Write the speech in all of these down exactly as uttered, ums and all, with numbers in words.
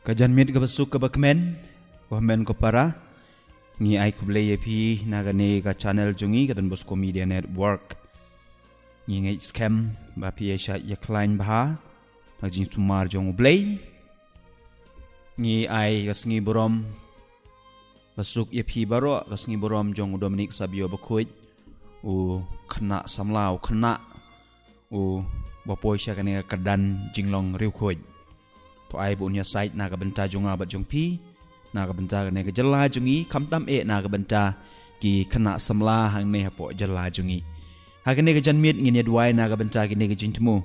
Ka janmiet kaba suk kaba kmen, ko hynmen ko para, ngi ai khublei ïa phi na kane ka channel jong ngi ka Don Bosco Media Network. Ngi ngeit skhem ba phi ïa shait ïa khlaiñ bha na ka jingsumar jong U Blei. Ngi ai ka sngi burom ba suk ïa phi baroh, ka sngi burom jong u Dominic Savio Bakhuid, u khynnah samla, u khynnah u ba poi sha kane ka kyrdan jinglong riewkhuid. To ai ba un ïa shait na ka bynta jong nga bad jong phi, na ka bynta kane ka jylla jong ngi, khamtam eh na ka bynta ki khynnah samla hangne hapoh jylla jong ngi. Ha kane ka janmiet ngin ïa duwai na ka bynta kine ka jingthmu.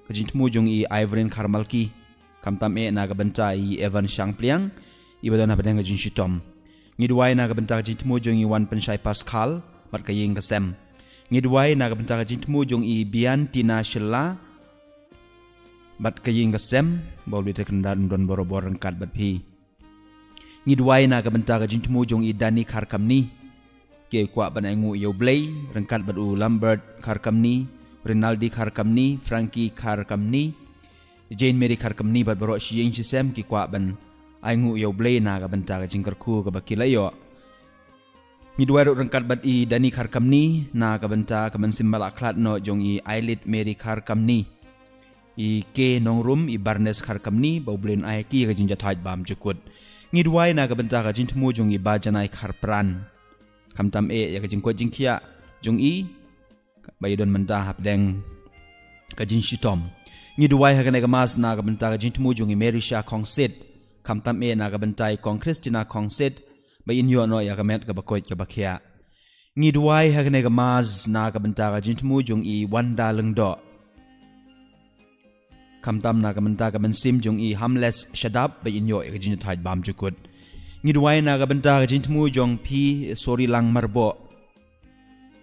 Ka jingthmu jong i Ivrin Kharmalki, khamtam eh na ka bynta i Evan Shangpliang, i ba don hapdeng ka jingshitom. Ngi duwai na ka bynta ka jingthmu jong i Wan Pynshai Pascal bad ka ïing ka sem. Ngi duwai na ka bynta ka jingthmu jong i Bian Tina Shylla bad ka ïing ka sem, ba U Blei Trai Kynrad un don barabor ryngkat bad phi. Ngi duwai na ka bynta ka jingthmu jong i Dani Kharkamni, ki kwah ban ainguh ïa U Blei ryngkat bad u Lambert Kharkamni, Rinaldi Kharkamni, Frankie Kharkamni, Jane Mary Kharkamni bad baroh shi ïing shi sem ki kwah ban ainguh ïa U Blei na ka bynta ka jingkyrkhu kaba ki la ïoh. Ngi duwai ruh ryngkat bad i Dani Kharkamni na ka bynta ka mynsiem ba la khlad noh jong i Ailit Mary Kharkamni, i K Nongrum, i Barnes Kharkamni, ba U Blei un ai ki ka jingjahthait bymjukut. Ngi duwai na ka bynta ka jingthmu jong i Bajanai Kharpran, khamtam eh ïa ka jingkoit jingkhiah jong i ba i don mynta hapdeng ka jingshitom. Ngi duwai ha kane ka mass na ka bynta ka jingthmu jong i Merisha Khongsit, khamtam eh na ka bynta i Kong Christina Khongsit, ba in ïoh noh ïa ka met kaba koit kaba khiah. Ngi duwai ha kane ka mass na ka bynta ka jingthmu jong i Wanda Lyngdoh, khamtam na ka bynta ka mynsiem jong i Hamles Shadap, ba in ïoh ïa ka jingjahthait bymjukut. Ngi duwai na ka bynta ka jingthmu jong phi Sorilang Marboh,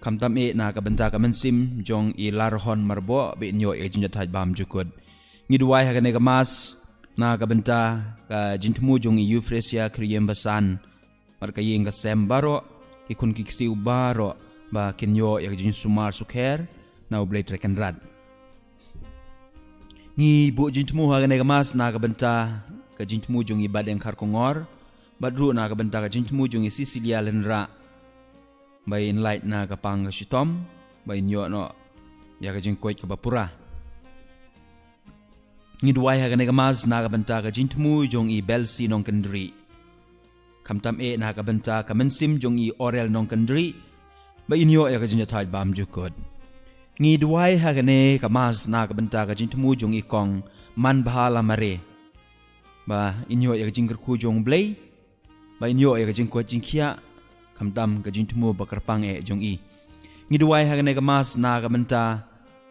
khamtam eh na ka bynta ka mynsiem jong i Larhon Marboh, ba in ïoh ïa ka jingjahthait bymjukut. Ngi duwai ha kane ka mass na ka bynta ka jingthmu jong i Euphrasia Khyrïem Basan bad ka ïing ka sem baroh, ki khun ki ksiew baroh, ba kin ïoh ïa ka jingsumar sukher na U Blei Trai Kynrad. Ngi buh jingthmu ha kane ka mass na ka bynta ka jingthmu jong i Badeng Kharkongor, bad ruh na ka bynta ka jingthmu jong i Cecilia Lynrah, ba in lait na ka pang ka shitom, ba in ïoh noh ïa ka jingkoit kaba pura. Ngi duwai ha kane ka mass na ka bynta ka jingthmu jong i Belsi Nongkyndri, khamtam eh na ka bynta ka mynsiem jong i Orel Nongkyndri, ba in ïoh ïa ka jingjahthait bymjukut. Ngi duwai ha kane ka mass na ka bynta ka jingthmu jong i Kong Manbha Lamare, ba in ïoh ïa ka jingkyrkhu jong U Blei, ba in ïoh ïa ka jingkoit jingkhiah, khamtam ka jingthmu ba kyrpang eh jong i. Ngi duwai ha kane ka mass na ka bynta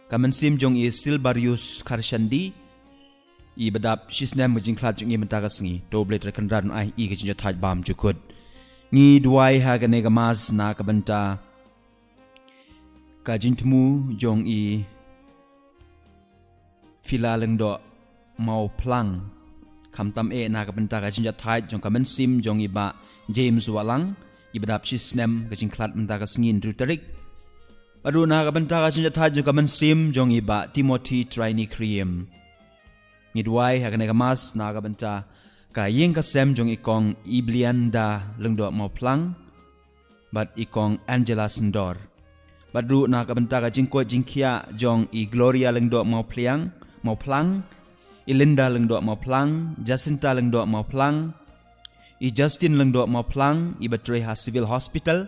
ka mynsiem jong i Silbarius Kharshandi, i ba dap shisnem ka jingkhlad jong i mynta ka sngi. To U Blei Trai Kynrad un ai i ka jingjahthait bymjukut. Ngi duwai ha kane ka mass na ka bynta ka jingthmu jong i Phila Lyngdoh Mawphlang, khamtam eh na ka bynta ka jingjahthait jong ka mynsiem jong i Bah James Wahlang, i ba dap shisnem ka jingkhlad mynta ka sngi hynriew tarik. Bad ruh na ka bynta ka jingjahthait jong ka mynsiem jong i Bah Timothy Traini Khyrïem. Ngi duwai ha kane ka mass na ka bynta ka ïing ka sem jong i Kong Iblianda Lyngdoh Mawphlang bad i Kong Angela Syndor. Bad ruh na ka bynta ka jingkoit jingkhiah jong i Gloria Lyngdoh Mawphlang, Mawphlang, i Linda Lyngdoh Mawphlang, Jacinta Lyngdoh Mawphlang, i Justin Lyngdoh Mawphlang, i ba trei ha Civil Hospital,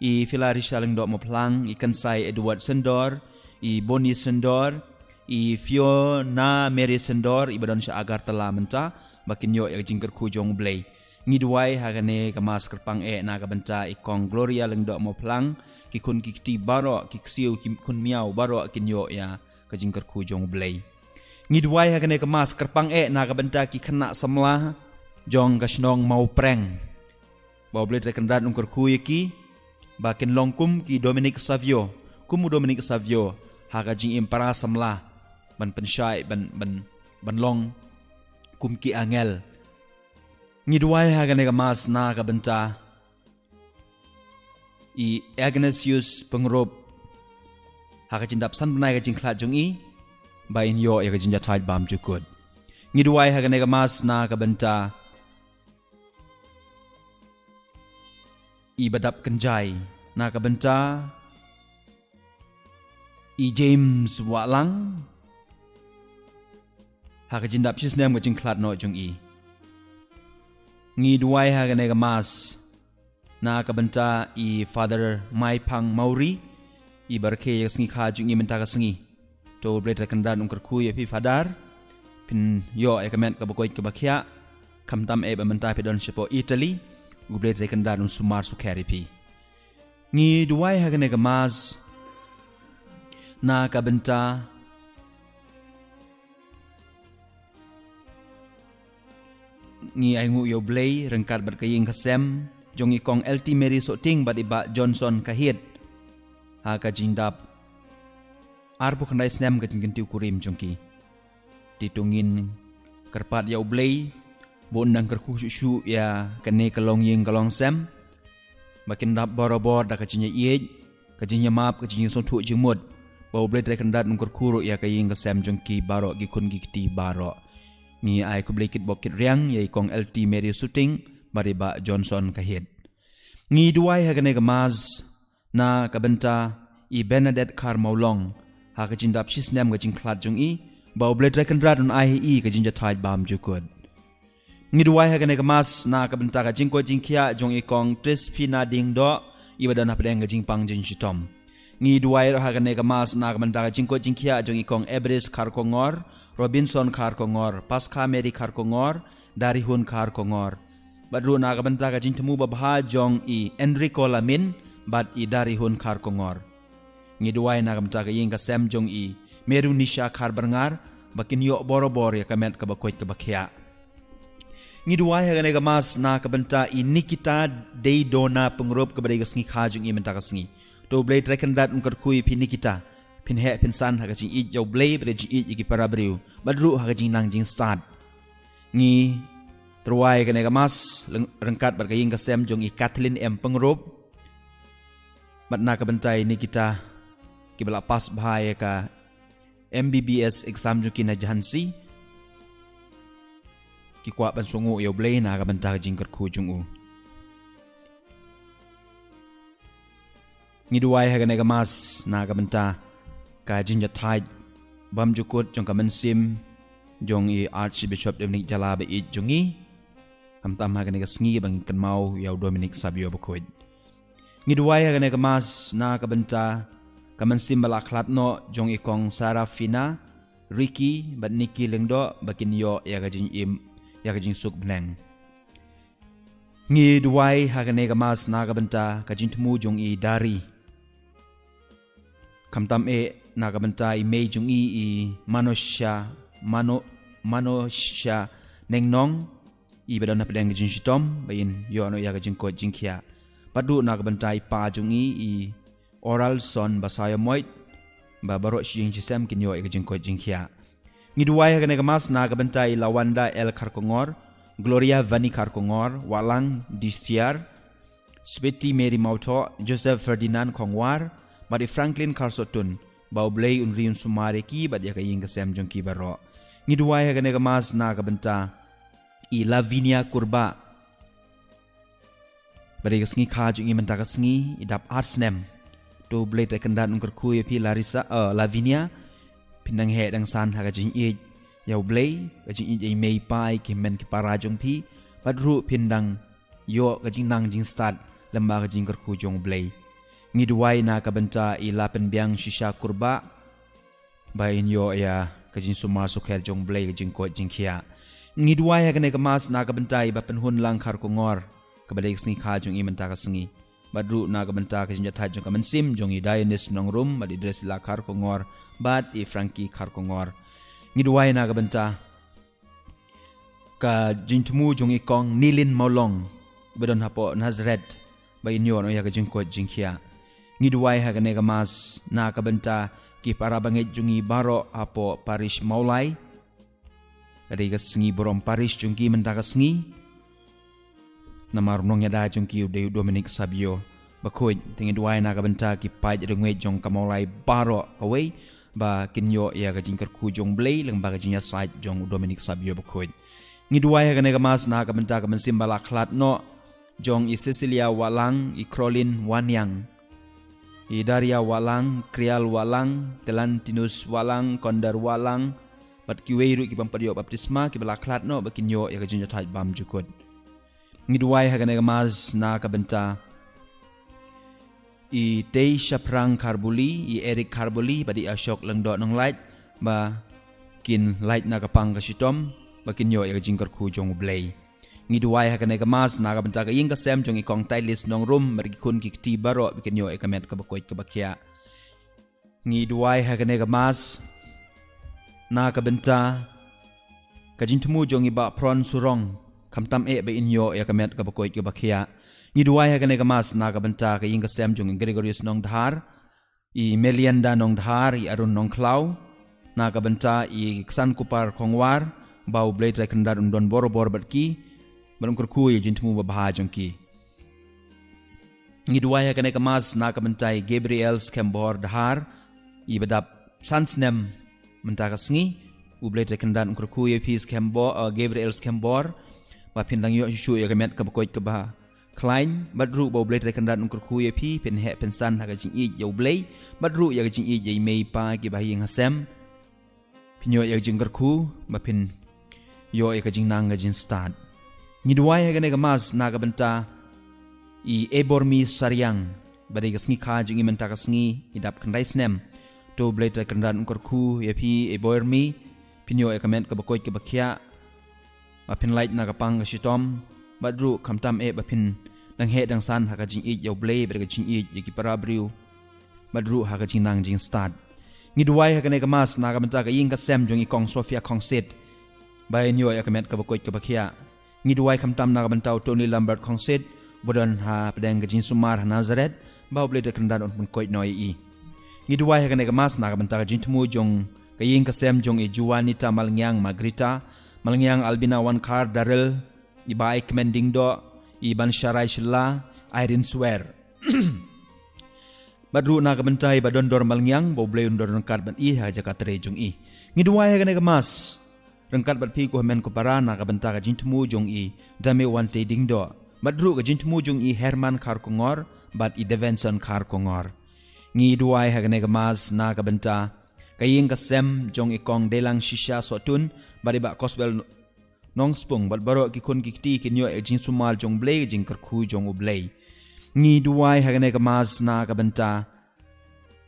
i Philarisha Lyngdoh Mawphlang, i Kynsai Edward Syndor, i Bonnie Syndor, i Fiona Mary Syndor, i ba don sha Agartala mynta, ba kin ïoh ïa ka jingkyrkhu jong U Blei. Ngi duwai ha kane ka mass kyrpang eh na ka bynta i Kong Gloria Lyngdoh Mawphlang, ki khun ki kti baroh, ki ksiew ki khun miaw baroh kin ïoh ïa ka jingkyrkhu jong U Blei. Ngi duwai ha kane ka mass kyrpang eh na ka bynta ki khynnah samla jong ka shnong Mawpreng, ba U Blei Trai Kynrad un kyrkhu ïa ki, ba kin long kum ki Dominic Savio, kum u Dominic Savio, ha ka jingim para samla, ban pynshai, ban, ban, ban long kum ki angel. Ngi duwai ha kane ka mass na ka bynta i Ignatius Pyngrope, ha ka jingdap san bnai ka jingkhlad jong i, ba in ïoh ïa ka jingjahthait bymjukut. Ngi duwai ha kane ka Mass na ka bynta i Badap Kynjai, na ka bynta i James Wahlang, ha ka jingdap shisnem ka jingkhlad noh jong i. Ngi duwai ha kane ka Mass na ka bynta i Father Maiphang Mawrie, i ba rakhe ïa ka sngi kha jong i mynta ka sngi. To U Blei Trai Kynrad un kyrkhu ïa phi Father, phin ïoh ïa ka met kaba koit kaba khiah, khamtam eh ba mynta phi don shapoh Italy. U Blei Trai Kynrad un sumar sukher ïa phi. Ngi duwai ha kane ka Mass na ka bynta, ngi ainguh ïa U Blei ryngkat bad ka ïing ka sem jong i Kong L T Mary Sohting bad i Bah Johnson Kahit, ha ka jingdap arphew khyndai snem ka jingkyntiew kurim jong ki. Te to ngin kyrpad ïa U Blei ba un nang kyrkhu shuh shuh ïa kane ka longïing ka longsem, ba kin dap barabor da ka jingïaieit, ka jingïamap, ka jingsngewthuh jingmut, ba U Blei Trai Kynrad un kyrkhu ruh ïa ka ïing ka sem jong ki baroh, ki khun ki kti baroh. Ngi ai khublei kitbok kitrwiang ïa i Kong L T Mary Sohting bad i Bah Johnson Kahit. Ngi duwai ha kane ka Mass na ka bynta i Bernadette Kharmawlong, ha ka jingdap shisnem ka jingkhlad jong i, ba U Blei Trai Kynrad un ai ha i ka jingjahthait bymjukut. Ngi duwai ha kane ka Mass na ka bynta ka jingkoit jingkhiah jong i Kong Trisphina Diengdoh, i ba don hapdeng ka jingpang jingshitom. Ngi duwai ruh ha kane ka Mass na ka bynta ka jingkoit jingkhiah jong i Kong Ebris Kharkongor, Robinson Kharkongor, Paskha Mary Kharkongor, Darihun Kharkongor. Bad ruh na ka bynta ka jingthmu babha jong i Enrico Lamin bad i Darihun Kharkongor. Ngi duwai na ka bynta ka ïing ka sem jong i Merunisha Kharberngar, ba kin ïoh barabor ïa ka met kaba koit kaba khiah. Ngi duwai ha kane ka Mass na ka bynta i Nikita Deidona Pyngrope, kaba dei ka sngi kha jong i mynta ka sngi. To U Blei Trai Kynrad un kyrkhu ïa phi Nikita, phin heh phin san ha ka jingïeit ïa U Blei bad ka jingïeit ïa ki para briew, bad ruh ha ka jingnang jingstad. Ngi tyrwa ïa kane ka Mass leng-, ryngkat bad ka ïing ka sem jong i Kathleen M Pyngrope, bad na ka bynta i Nikita, kiba la pass bha ïa ka M B B S exam jong ki na Jhansi, ki kwah ban sngewnguh ïa U Blei na ka bynta ka jingkyrkhu jong u. Ngi duwai ha kane ka Mass na ka bynta ka jingjahthait bymjukut jong ka mynsiem jong i Archbishop Dominic Jala ba ïeit jong ngi, khamtam ha kane ka sngi ba ngi kynmaw ïa u Dominic Savio bakhuid. Ngi duwai ha kane ka Mass na ka bynta ka mynsiem ba la khlad noh jong i Kong Sarafina, Ricky bad Nikki Lyngdoh, ba kin ïoh ïa ka jingim, ïa ka jingsuk bneng. Ngi duwai ha kane ka Mass na ka bynta ka jingthmu jong i Dari, khamtam eh na ka bynta i mei jong i, i Manosha, Mano-, Manosha Nengnong, i ba don hapdeng ka jingshitom, ba in ïoh noh ïa ka jingkoit jingkhiah. Bad ruh na ka bynta i pa jong i, i Oralson Basaiawmoit, ba baroh shi ïing shi sem kin ïoh ïa ka jingkoit jingkhiah. Ngi duwai ha kane ka Mass na ka bynta i Lawanda L Kharkongor, Gloria Vani Kharkongor, Wahlang Disiar, Spiti Mary Mawthoh, Joseph Ferdinand Khongwar, bad i Franklin Kharsohtun, ba U Blei un ri un sumar ïa ki bad ïa ka ïing ka sem jong ki baroh. Ngi duwai ha kane ka Mass na ka bynta i Lavinia Kurbah, ba dei ka sngi kha jong i mynta ka sngi, i dap ar snem. To U Blei Trai Kynrad un kyrkhu ïa phi Larissa, eh, Lavinia, phin dang heh dang san ha ka jingïeit ïa U Blei, ka jingïeit ïa i mei i pa, ïa ki hynmen ki para jong phi, bad ruh phin dang ïoh ka jingnang jingstad lyngba ka jingkyrkhu jong U Blei. Ngi duwai na ka bynta i Lapynbiang Shisha Kurbah, ba in ïoh ïa ka jingsumar sukher jong U Blei, ka jingkoit jingkhiah. Ngi duwai ha kane ka Mass na ka bynta i Bapynhunlang Kharkongor, kaba dei ka sngi kha jong i mynta ka sngi. Bad ruh na ka bynta ka jingjahthait jong ka mynsiem jong i Dionis Nongrum, bad i Drusilla Kharkongor, bad i Frankie Kharkongor. Ngi duwai na ka bynta ka jingthmu jong i Kong Nilin Mawlong, ba don hapoh Nazareth, ba in ïoh noh ïa ka jingkoit jingkhiah. Ngi duwai ha kane ka Mass na ka bynta ki para bangeit jong i baroh hapoh Parish Mawlai, ka dei ka sngi burom Parish jong ki mynta ka sngi. Namar u nongïada jong ki u dei u Dominic Savio bakhuid. Te ngi duwai na ka bynta ki paid riewngeit jong ka Mawlai baroh kawei, ba kin ïoh ïa ka jingkyrkhu jong U Blei lyngba ka jingïasaid jong u Dominic Savio Bakhuid. Ngi duwai ha kane ka Mass na ka bynta ka mynsiem ba la khlad noh jong i Cecilia Wahlang, i Crolin Waniang, i Daria Wahlang, Krial Wahlang, Telantinus Wahlang, Konder Wahlang, bad kiwei ruh ki bym pat ïoh baptisma kiba la khlad noh ba kin ïoh ïa ka jingïasaid bymjukut. Ngi duwai ha kane ka Mass na ka bynta i Tei Shaphrang Kharbuli, i Eric Kharbuli, bad i Ashok Lyngdoh Nonglait, ba kin lait na ka pang ka shitom, ba kin ïoh ïa ka jingkyrkhu jong U Blei. Ngi duwai ha kane ka Mass na ka bynta ka ïing ka sem jong i Kong Tailis Nongrum, bad ki khun ki kti baroh ba kin ïoh ïa ka met kaba koit kaba khiah. Ngi duwai ha kane ka Mass na ka bynta ka jingthmu jong i Bah Pron Surong, khamtam eh ba in ïoh ïa ka met kaba koit kaba khiah. Ngi duwai ha kane ka Mass na ka bynta ka ïing ka sem jong i Gregorius Nongdhar, i Melianda Nongdhar, i Arun Nongkhlaw, na ka bynta i Ksan Kupar Khongwar, ba U Blei Trai Kynrad un don borabor bad ki, bad un kyrkhu ïa ka jingthmu babha jong ki. Ngi duwai ha kane ka Mass na ka bynta i Gabriel Skembor Dhar, iba dap san snem mynta ka sngi. U Blei Trai Kynrad un kyrkhu ïa phi Skembor, eh, Gabriel Skembor, ba phin dang ïoh shuh shuh ïa ka met kaba koit kaba khlaiñ, bad ruh ba U Blei Trai Kynrad un kyrkhu ïa phi, phin heh phin san ha ka jingïeit ïa U Blei, bad ruh ïa ka jingïeit ïa i mei i pa kiba ha ïing ha sem. Phin ïoh ïa ka jingkyrkhu, ba phin ïoh ïa ka jingnang ka jingstad. Ngi duwai ha kane ka Mass na ka bynta i Ebormi Sariang, ba dei ka sngi kha jong i mynta ka sngi, i dap khyndai snem. To U Blei Trai Kynrad un kyrkhu ïa phi Ebormi, phin ïoh ïa ka met kaba koit kaba khiah, ba phin lait na ka pang ka shitom, bad ruh khamtam eh ba phin dang heh dang san ha ka jingïeit ïa U Blei, bad ka jingïeit ïa ki para briew, bad ruh ha ka jingnang jingstad. Ngi duwai ha kane ka Mass na ka bynta ka ïing ka sem jong i Kong Sophia Khongsit, ba in ïoh ïa ka met kaba koit kaba khiah. Ngi duwai khamtam na ka bynta u Tony Lambert Khongsit, ba don ha pdeng ka jingsumar ha Nazareth, ba U Blei Trai Kynrad un pynkoit noh ïa i. Ngi duwai ha kane ka Mass na ka bynta ka jingthmu jong ka ïing ka sem jong i Juanita Malngiang, Margarita Malngiang, Albina Wankhar, Darrell, i Bah Aikmen Diengdoh, i Bansharai Shylla, Irene Swer. Bad ruh na ka bynta i Bah Dondor Malngiang, ba U Blei un don ryngkat bad i ha ka jaka trei jong i. Ngi duwai ha kane ka Mass ryngkat bad phi ko hynmen ko para na ka bynta ka jingthmu jong i Dame Wante Diengdoh, bad ruh ka jingthmu jong i Herman Kharkongor, bad i Devenson Kharkongor. Ngi duwai ha kane ka Mass na ka bynta ka ïing ka sem jong i Kong Deilang Shisha Sohtun, bad i Bah Coswell Nongspung, bad baroh ki khun ki kti kin ïoh ïa ka jingsumar jong U Blei, ka jingkyrkhu jong U Blei. Ngi duwai ha kane ka Mass na ka bynta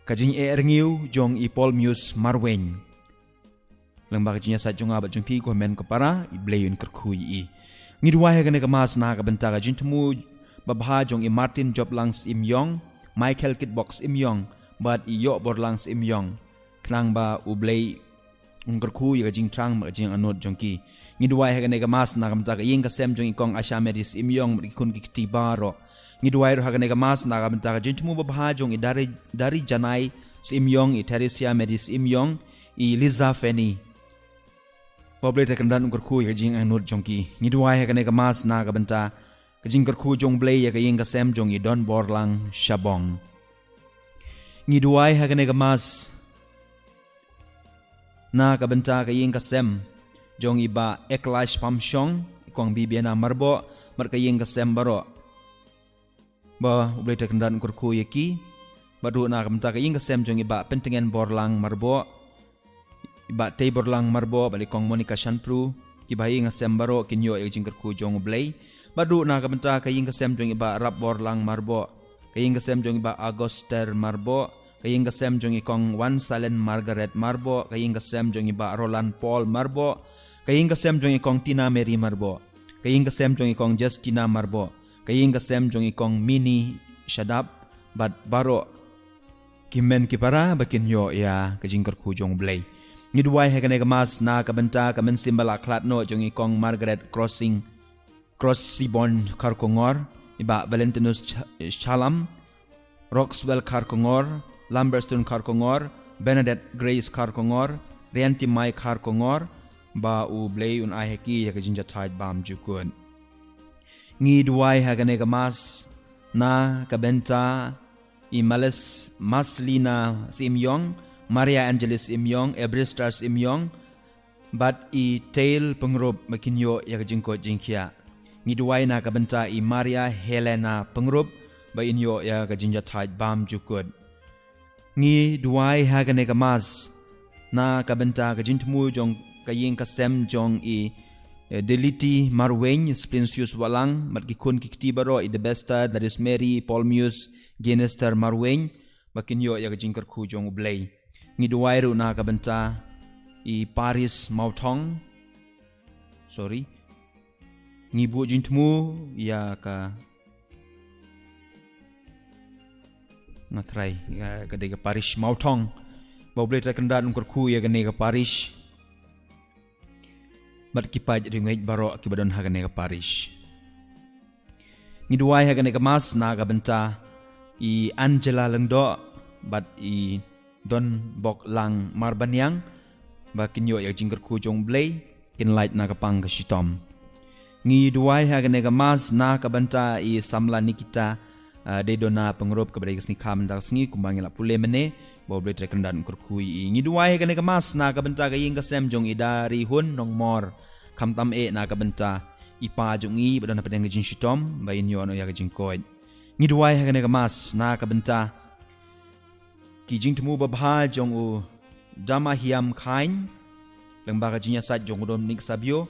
ka jingeh rngiew jong i Paul Muse Marwein. Lyngba ka jingïasaid jong nga bad jong phi ko hynmen ko para, U Blei un kyrkhu ïa i. Ngi duwai ha kane ka Mass na ka bynta ka jingthmu babha jong i Martin Joplang Syiemiong, Michael Kitbok Syiemiong, bad i Ïohborlang Syiemiong, khnang ba U Blei un kyrkhu ïa ka jingthrang bad ka jingangnud jong ki. Ngi duwai ha kane ka Mass na ka bynta ka ïing ka sem jong i Kong Asha Medi Syiemiong bad ki khun ki kti baroh. Ngi duwai ruh ha kane ka Mass na ka bynta ka jingthmu babha jong i Dari, Dari Janai Syiemiong, i Theresia Medi Syiemiong, i Liza Fanny, ba U Blei Trai Kynrad un kyrkhu ïa ka jingangnud jong ki. Ngi duwai ha kane ka Mass na ka bynta ka jingkyrkhu jong U Blei ïa ka ïing ka sem jong i Donborlang Shabong. Ngi duwai ha kane ka Mass na ka bynta ka ïing ka sem jong i Bah Eklash Pamshong, i Kong Bibiana Marboh, bad ka ïing ka sem baroh, ba U Blei Trai Kynrad un kyrkhu ïa ki. Bad ruh na ka bynta ka ïing ka sem jong i Bah Pyntngenborlang Marboh, i Bah Teiborlang Marboh, bad i Kong Monica Shanpru, kiba ha ïing ha sem baroh kin ïoh ïa ka jingkyrkhu jong U Blei. Bad ruh na ka bynta ka ïing ka sem jong i Bah Rapborlang Marboh, ka ïing ka sem jong i Bah Agoster Marboh, ka ïing ka sem jong i Kong Wan Salen Margaret Marboh, ka ïing ka sem jong i Bah Roland Paul Marboh, ka ïing ka sem jong i Kong Tina Mary Marboh, ka ïing ka sem jong i Kong Justina Marboh, ka ïing ka sem jong i Kong Mini Shadap, bad baroh ki hynmen ki para ba kin ïoh ïa ka jingkyrkhu jong U Blei. Ngi duwai ha kane ka Mass na ka bynta ka mynsiem ba la khlad noh jong i Kong Margaret Crossing, Crossibon Kharkongor, i Bah Valentinus Cha-, Chalam, Roxwell Kharkongor, Lambertson Kharkongor, Bernadette Grace Kharkongor, Rianti Mai Kharkongor, ba U Blei un ai ha ki ïa ka jingjahthait bymjukut. Ngi duwai ha kane ka Mass na ka bynta i Males Maslina Syiemiong, Maria Angelis Imyong, Ebristar Imyong, bad i Tail Pengrup ba kin ïoh ïa ka jingkoit jingkhiah. Ngi duwai na ka bynta i Maria Helena Pengrup ba in ïoh ïa ka jingjahthait bam jukut. Ngi duwai ha kane ka mass na ka bynta ka jingthmu jong ka ïing ka sem jong i, eh, Deliti Marwein, Splinsius Walang, bad ki khun ki kti baroh i Debester, Darius Mary, Paul Muse, Genester Marwein, ba kin ïoh ïa ka jingkyrkhu jong U Blei. Ngi duwai ruh na ka bynta i Paris Mawthong. Sorry. Ngi buh jingthmu ïa ka nga trai, ïa ka dei ka parish Mawthong. Ba U Blei Trai Kynrad un kyrkhu ïa kane ka parish. Bad ki paid riewngeit baroh kiba don ha kane ka parish. Ngi duwai ha kane ka mass na ka bynta i Angela Lyngdoh bad i Donboklang Marbaniang ba kin ïoh ïa ka jingkyrkhu jong U Blei, kin lait na ka pang ka shitom. Ngi duwai ha kane ka mass na ka bynta i samla Nikita, ah, Deidona Pengrup kaba dei ka sngi kha mynta ka sngi kumba ngi la pule mynne, ba U Blei Trai Kynrad un kyrkhu ïa i. Ngi duwai ha kane ka mass na ka bynta ka ïing ka sem jong i Da Rihun Nongmor, khamtam eh na ka bynta i pa jong i ba don hapdeng ka jingshitom ba in ïoh noh ïa ka jingkoit. Ngi duwai ha kane ka mass na ka bynta ki jingthmu babha jong u Damahiam Khain, lyngba ka jingïasaid jong u Dominic Sabio,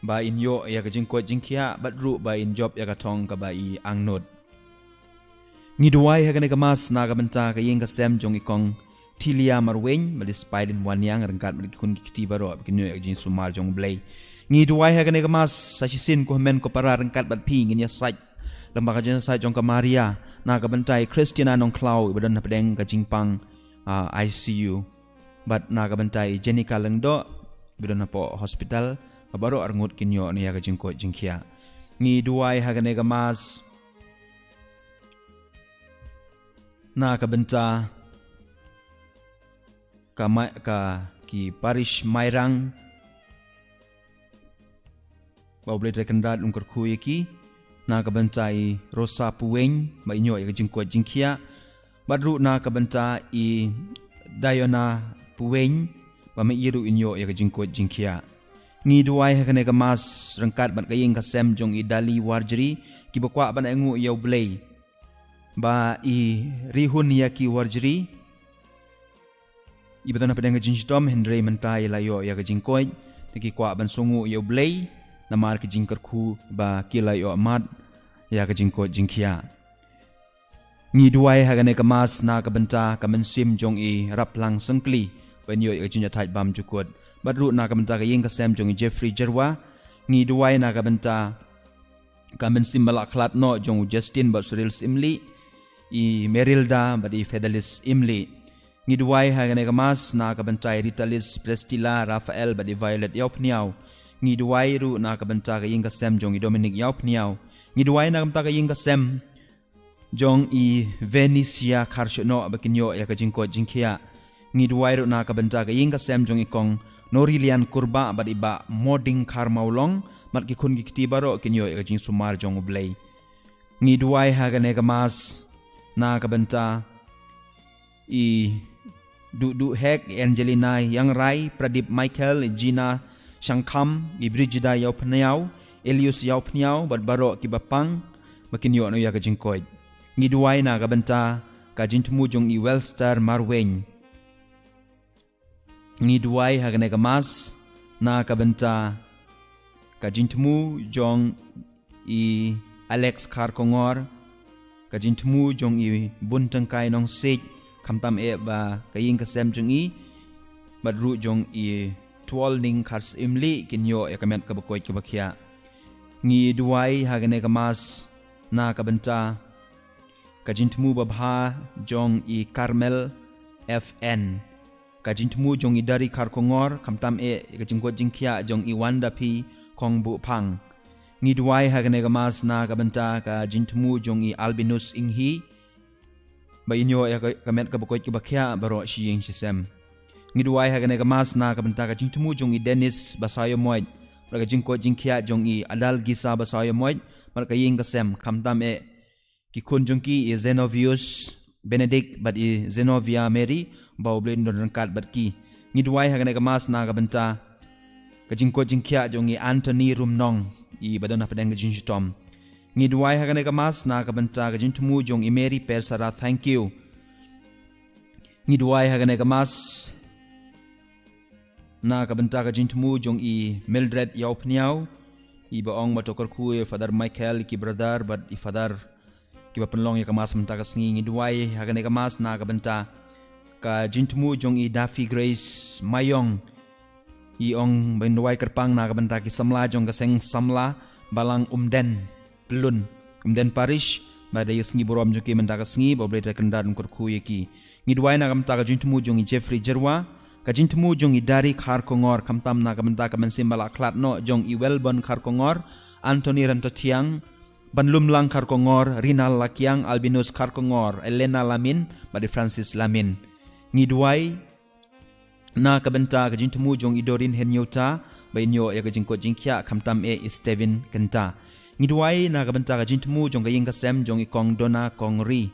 ba in ïoh ïa ka jingkoit jingkhiah bad ruh ba in jop ïa ka thong kaba i angnud. Ngi duwai ha kane ka mass na ka bynta ka ïing ka sem jong i Kong Tilia Marwein, bad i Spailin Waniang, ryngkat bad ki khun ki kti baroh ba kin ïoh ïa ka jingsumar jong U Blei. Ngi duwai ha kane ka mass sa shisien ko hynmen ko para ryngkat bad phi ngin ïasaid lyngba ka jingïasaid jong ka Maria na ka bynta i Christina Nongkhlaw iba don hapdeng ka jingpang, ah, I C U. Bad na ka bynta i Jenica Lyngdoh iba don hapoh hospital, ba baroh arngut kin ïoh noh ïa ka jingkoit jingkhiah. Ngi duwai ha kane ka mass na ka bynta ka ma-, ka ki parish Mairang, ba U Blei Trai Kynrad un kyrkhu ïa ki, na ka bynta i Rosa Puweng ba in ïoh ïa ka jingkoit jingkhiah, bad ruh na ka bynta i Diana Puweng ba ma i ruh in ïoh ïa ka jingkoit jingkhiah. Ngi duwai ha kane ka mass ryngkat bad ka ïing ka sem jong i Dali Warjri, kiba kwah ban ainguh ïa U Blei, ba i Rihun ïa ki Warjri iba don hapdeng ka jingshitom, hynrei mynta i la ïoh ïa ka jingkoit. Te ki kwah ban sngewnguh ïa U Blei namar ka jingkyrkhu ba ki la ïoh mad ïa ka jingkoit jingkhiah. Ngi duwai ha kane ka mass na ka bynta ka mynsiem jong i Raplang Sangkli ba in ïoh ïa ka jingïathait bam jukut. Bad ruh na ka bynta ka ïing ka sem jong i Jeffrey Jerwa. Ngi duwai na ka bynta ka mynsiem ba la khlad noh jong u Justin bad Cyril Syiemlieh, i Merilda bad i Fedalis Syiemlieh. Ngi duwai ha kane ka mass na ka bynta i Ritalis, Prestila, Raphael bad i Violet Ïawphniaw. Ngi duwai ruh na ka bynta ka ïing ka sem jong i Dominic Ïawphniaw. Ngi duwai na ka bynta ka ïing ka sem jong i Venetia Kharshnoh ba kin ïoh ïa ka jingkoit jingkhiah. Ngi duwai ruh na ka bynta ka ïing ka sem jong i Kong Norilian Kurbah bad i Bah Moding Kharmawlong, bad ki khun ki kti baroh kin ïoh ïa ka jingsumar jong U Blei. Ngi duwai ha kane ka mass na ka bynta i Duhduh Hek, i Angelina Ïangrai, Pradip Michael, i Gina Shangkham, i Brigida Ïawphniaw, Elius Ïawphniaw bad baroh kiba pang ba kin ïoh noh ïa ka jingkoit. Ngi duwai na ka bynta ka jingthmu jong i Welstar Marwein. Ngi duwai ha kane ka mass na ka bynta ka jingthmu jong i Alex Kharkongor, ka jingthmu jong i Buntyngkai Nongsiej, khamtam eh ba ka ïing ka sem jong i bad ruh jong i Twalning Kharsyiemlieh kin ïoh ïa ka met kaba koit kaba khiah. Ngi duwai ha kane ka mass na ka bynta ka jingthmu babha jong i Carmel F N, ka jingthmu jong i Dari Kharkongor, khamtam eh ka jingkoit jingkhiah jong i Wanda P Khongbuhphang. Ngi duwai ha kane ka mass na ka bynta ka jingthmu jong i Albinus Inghi ba in ïoh ïa ka, ka met kaba koit kaba khiah baroh shi ïing shi sem. Ngi duwai ha kane ka mass na ka bynta ka jingthmu jong i Dennis Basaiawmoit bad ka jingkoit jingkhiah jong i Adalgisa Basaiawmoit bad ka ïing ka sem, khamtam eh ki khun jong ki i Zenovius Benedict bad i Zenovia Mary, ba U Blei un don ryngkat bad ki. Ngi duwai ha kane ka Mass na ka bynta ka jingkoit jingkhiah jong i Anthony Rumnong, i ba don hapdeng ka jingshitom. Ngi duwai ha kane ka Mass na ka bynta ka jingthmu jong i Mary Persara Thank You. Ngi duwai ha kane ka Mass na ka bynta ka jingthmu jong i Mildred Ïawphniaw, i ba ong ba to kyrkhu ïa Father Michael, ki brother bad i Father, ki ba pynlong ïa ka Mass mynta ka sngi. Ngi duwai ha kane ka Mass na ka bynta ka jingthmu jong i Daffy Grace Mayong, i ong ba ngin duwai kyrpang na ka bynta ki samla jong ka seng samla balang Umden Pyllun, Umden Parish, ba da ïa sngi burom jong ki mynta ka sngi, ba U Blei Trai Kynrad un kyrkhu ïa ki. Ngi duwai na ka bynta ka jingthmu jong i Jeffrey Jyrwa, ka jingthmu jong i Dari Kharkongor, khamtam na ka bynta ka mynsiem ba la khlad noh jong i Welbon Kharkongor, Anthony Rantathiang, Banlumlang Kharkongor, Rinal Lakiang, Albinus Kharkongor, Elena Lamin bad i Francis Lamin. Ngi duwai na ka bynta ka jingthmu jong i Dorin Hynñiewta, ba in ïoh ïa ka jingkoit jingkhiah, khamtam eh i Steven Kynta. Ngi duwai na ka bynta ka jingthmu jong ka ïing ka sem jong i Kong Dona Kong Ri,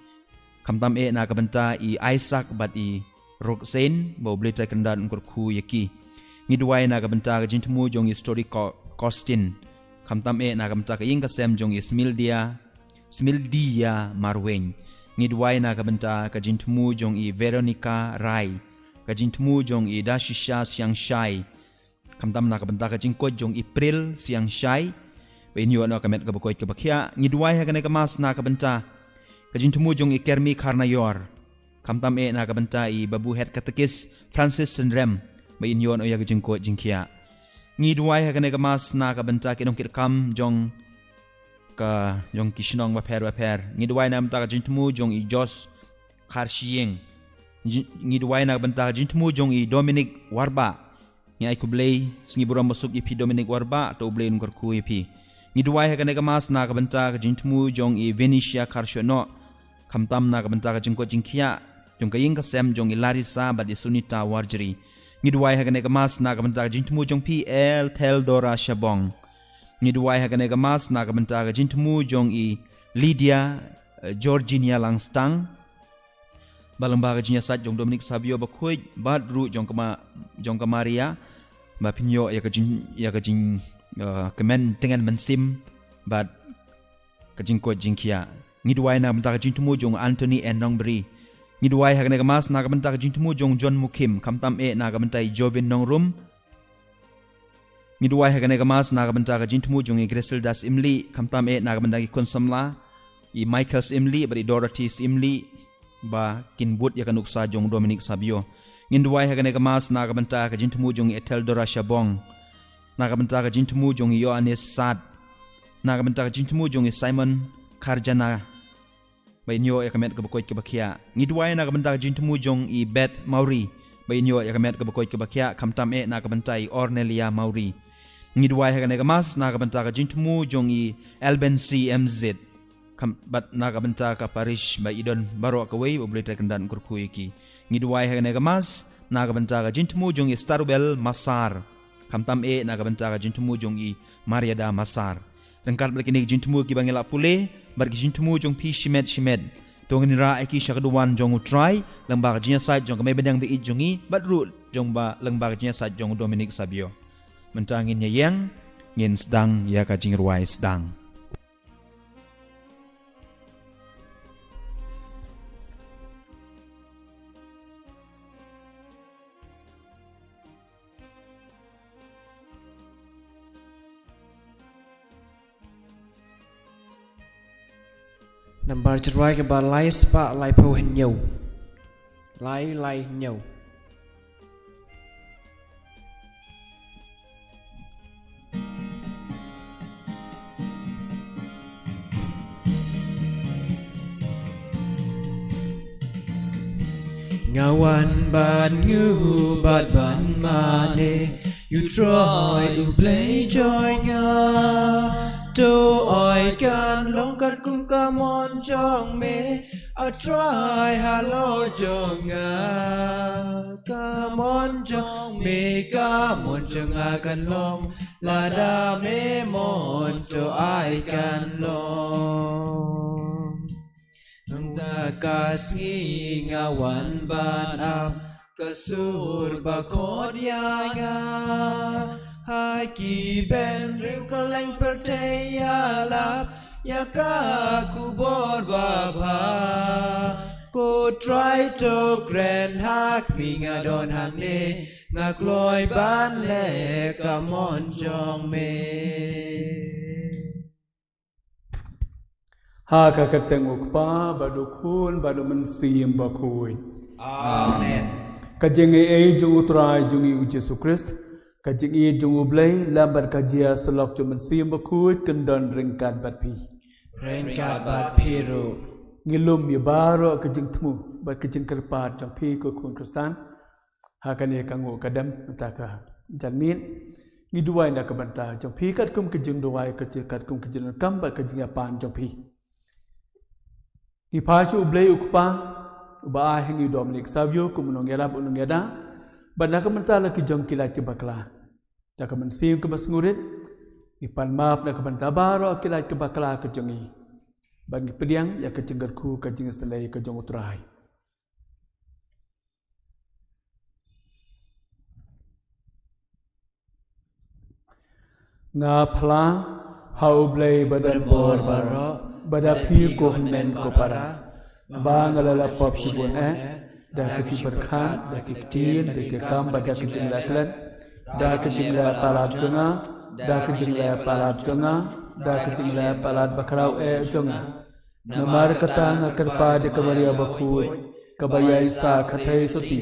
khamtam eh na ka bynta i Isaac bad i Roxanne, ba U Blei Trai Kynrad un kyrkhu ïa ki. Ngi duwai na ka bynta ka jingthmu jong i Story Ko-, Costin, khamtam eh na ka bynta ka ïing ka sem jong i Smildia, Smildia Marwein. Ngi duwai na ka bynta ka jingthmu jong i Veronica Rai, ka jingthmu jong i Dashisha Siangshai, khamtam na ka bynta ka jingkoit jong i Pril Siangshai, ba in ïoh noh ka met kaba koit kaba khiah. Ngi duwai ha kane ka Mass na ka bynta ka jingthmu jong i Kermi Kharnaior, khamtam eh na ka bynta i Babu Head Katekis Francis Synrem, ba in ïoh noh ïa ka jingkoit jingkhiah. Ngi duwai ha kane ka Mass na ka bynta ki nongkitkam jong ka, jong ki shnong bapher bapher. Ngi duwai na ka bynta ka jingthmu jong i Jos Kharshiing. Ngi, ngi duwai na ka bynta ka jingthmu jong i Dominic Warbah. Ngi ai khublei sngi burom basuk ïa phi Dominic Warbah, to U Blei un kyrkhu ïa phi. Ngi duwai ha kane ka Mass na ka bynta ka jingthmu jong i Venetia Kharshonok, khamtam na ka bynta ka jingkoit jingkhiah jong ka ïing ka sem jong i Larissa bad i Sunita Warjri. Ngi duwai ha kane ka Mass na ka bynta ka jingthmu jong phi El Theldora Shabong. Ngi duwai ha kane ka Mass na ka bynta ka jingthmu jong i Lydia, eh, Georginia Langstang, ba lyngba ka jingïasaid jong Dominic Savio Bakhuid bad ruh jong ka Ma-, jong ka Maria, ba phin ïoh ïa ka jing, ïa ka jing, eh, kmen tyngen mynsiem bad ka jingkoit jingkhiah. Ngi duwai na ka bynta ka jingthmu jong Anthony N Nongbri. Ngi duwai ha kane ka Mass na ka bynta ka jingthmu jong John Mukhim, khamtam eh na ka bynta i Jovin Nongrum. Ngi duwai ha kane ka Mass na ka bynta ka jingthmu jong i Griselda Syiemlieh, khamtam eh na ka bynta ki khun samla i Michael Syiemlieh bad i Dorothy Syiemlieh, ba kin bud ïa ka nuksa jong Dominic Savio. Ngin duwai ha kane ka Mass na ka bynta ka jingthmu jong i Etheldora Shabong, na ka bynta ka jingthmu jong i Ïoannis Sad, na ka bynta ka jingthmu jong i Simon Kharjana, ba in ïoh ïa ka met kaba koit kaba khiah. Ngi duwai na ka bynta ka jingthmu jong i Beth Mawrie, ba in ïoh ïa ka met kaba koit kaba khiah, khamtam eh na ka bynta i Ornelia Mawrie. Ngi duwai ha kane ka Mass na ka bynta ka jingthmu jong i Elben C M Z, kham-, bad na ka bynta ka parish ba i don baroh kawei, ba U Blei Trai Kynrad un kyrkhu ïa ki. Ngi duwai ha kane ka Mass na ka bynta ka jingthmu jong i Starwell Massar, khamtam eh na ka bynta ka jingthmu jong i Mariada Massar. Ryngkat bad kine ki jingthmu kiba ngi la pule, bad ki jingthmu jong phi shimet shimet, to ngin rah ïa ki sha ka duwan jong U Trai lyngba ka jingïasaid jong ka Mei Bneng ba ïeit jong ngi, bad ruh jong ba lyngba ka jingïasaid jong u Dominic Savio. Mynta ngin ïa ïeng, ngin sdang ïa ka jingrwai sdang. Nambar jingrwai kaba lai spah laiphew hynñiew. Lai lai hynñiew. Nga wan ban nguh bad ban mane ïa U Trai U Blei jong nga. To ai kan long katkum ka mon jong me, A Trai halor jong nga. Ka mon jong me, ka mon jong nga kan long, lada me mon to ai kan long. Ka sngi nga wan ban ap ka sur ba khot ïa nga. Ha ki bynriew kylleng pyrthei ïalap ïa ka khubor babha. Ko Trai to kren ha khmih, nga don hangne, nga kloi ban leh ka mon jong me. Ha ka kyrteng u Kpa bad u Khun bad u Mynsiem Bakhuid. Amen. Ka jingaiei jong u Trai jong ngi u Jisu Khrist, ka jingïeit jong u Blei, lem bad ka jingïasyllok jong u Mynsiem Bakhuid kin don ryngkat bad phi. Ryngkat bad phi ruh. Ngi lum ïa baroh ka jingthmu bad ka jingkyrpad jong phi ko khun Khristan. Ha kane ka nguh ka dem mynta ka janmiet, ngi duwai na ka bynta jong phi katkum ka jingduwai, ka jing, katkum ka jingdonkam bad ka jingïapan jong phi. Ngi phai sha u Blei u Kpa uba ai ha ngi u Dominic Savio kum u nongïarap, u nongïada, bad na ka bynta la ki jong ki lait ki bakla, da ka mynsiem kaba sngewrit ngi pan map na ka bynta baroh ki lait ki bakla ka jong ngi, bad ngi pdiang ïa ka jingkyrkhu, ka jingïasyllei ka jong u Trai. Nga phla ha u Blei badonbor baroh, ba da phi ko hynmen ko para, ba nga la lap pop shibun eh, da ka jingpyrkhat, da ki ktien, da ki kam, bad da ka jingleh klet, da ka jingleh palat jong nga, da ka jingleh palat jong nga, da ka jingleh palat bakhraw eh jong nga. Namar kata nga kyrpad ïa ka Maria Bakhuid, kaba ïaisah kynthei sotti,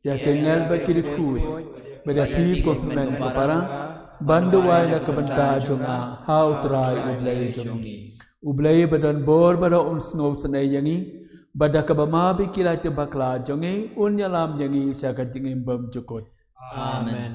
ïa ki angel bad ki dukhuid, bad ïa phi ko hynmen ko para, ban duwai na ka bynta jong nga ha u Trai u Blei jong ngi. U Blei badonbor baroh un sngewsynei ïa ngi, bad da kaba map ïa ki lait ki bakla jong ngi un ïalam ïa ngi sha ka jingim bymjukut. Amen.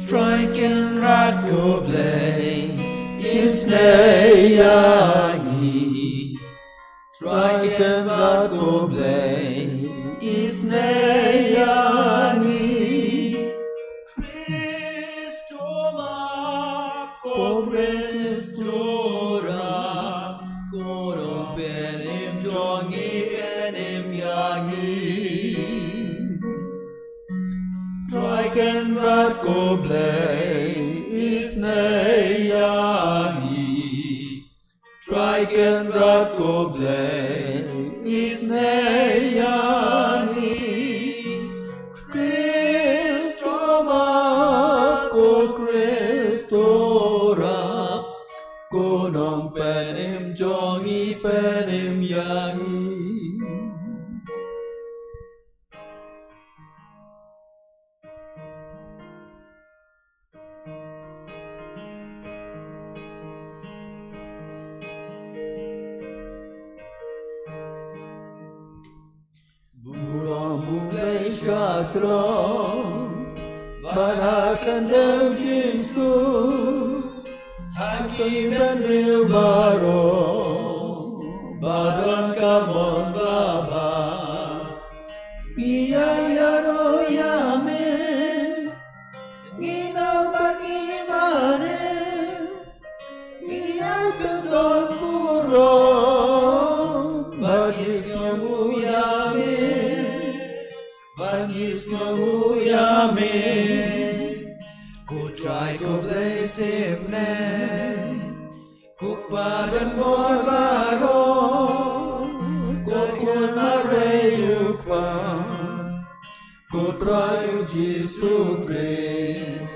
Trai Kynrad ko Blei, isynei ïa ngi. Trai Kynrad ko Blei, isynei ïa ngi. Khrist to map, ko Khrist to rah, ko nongpynim jong ngi, pynim ïa ngi. Trai Kynrad ko Blei, isynei ïa ngi. Trai Kynrad ko Blei, isynei ïa ngi. Khrist to map, ko Khrist to rah, ko nongpynim jong ngi, pynim ïa ngi. Burom u Blei sha throne, bad ha khyndew Jisu, ha ki bynriew baroh, ba don ka mon babha. Ngi ïa ïaroh ïa me, ngi nam bad ngi mane, ngi ïa pyndonkam burom, bad ngi sngewnguh ïa me, bad ngi sngewnguh ïa me. Ko Trai ko Blei shisnem, ko Kpa badonbor baroh, ko Khun marwei jong U Kpa, ko Trai U Jisu Khrist,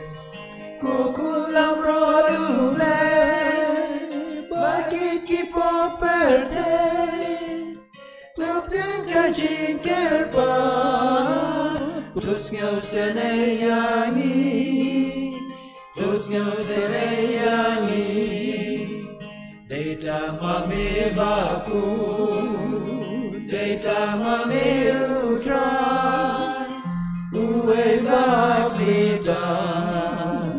ko Khun lamroh U Blei, ba kit ki pop pyrthei, to pdiang ka jingkyrpad, to sngewsynei ïa ngi, to sngewsynei ïa ngi. Dei tang ma me Bakhun, dei tang ma me U Trai, uwei ba khlieh tang,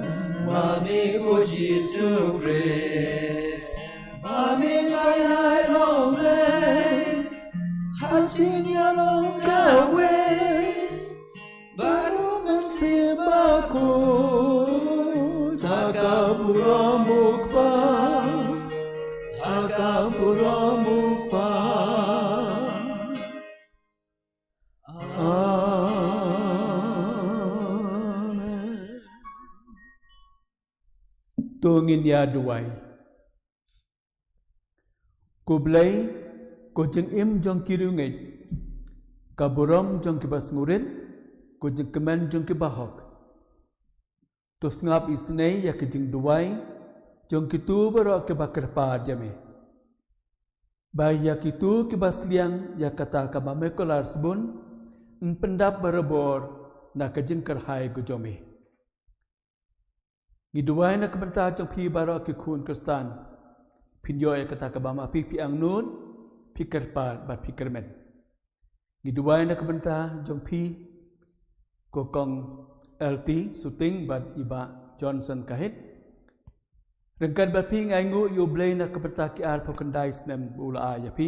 ma me ko Jisu Khrist. Ma me ba ïalong Blei ha jingïalong Burom u Kpa, ha ka burom u Kpa. Amen. To ngin ïa duwai. Ko Blei, ko jingim jong ki riewngeit, ka burom jong ki ba sngewrit, ko jingkmen jong ki ba hok. To sngap isynei ïa ki jingduwai jong kito baroh ki ba kyrpad ïa me. Ba ïa kito ki ba sliang ïa kata kaba me kular sbun, yn pyndap barabor na ka jingkyrhai ka jong me. Ngi duwai na ka bynta jong phi baroh ki khun Khristan. Phin ïoh ïa kata kaba ma phi phi angnud, phi kyrpad bad phi kyrmen. Ngi duwai na ka bynta jong phi, ko Kong L T Suting bad i Bah Johnson Kahit. Ryngkat bad phi ngi ainguh ïa u Blei na ka bynta ki arphew khyndai snem ba u la ai ïa phi.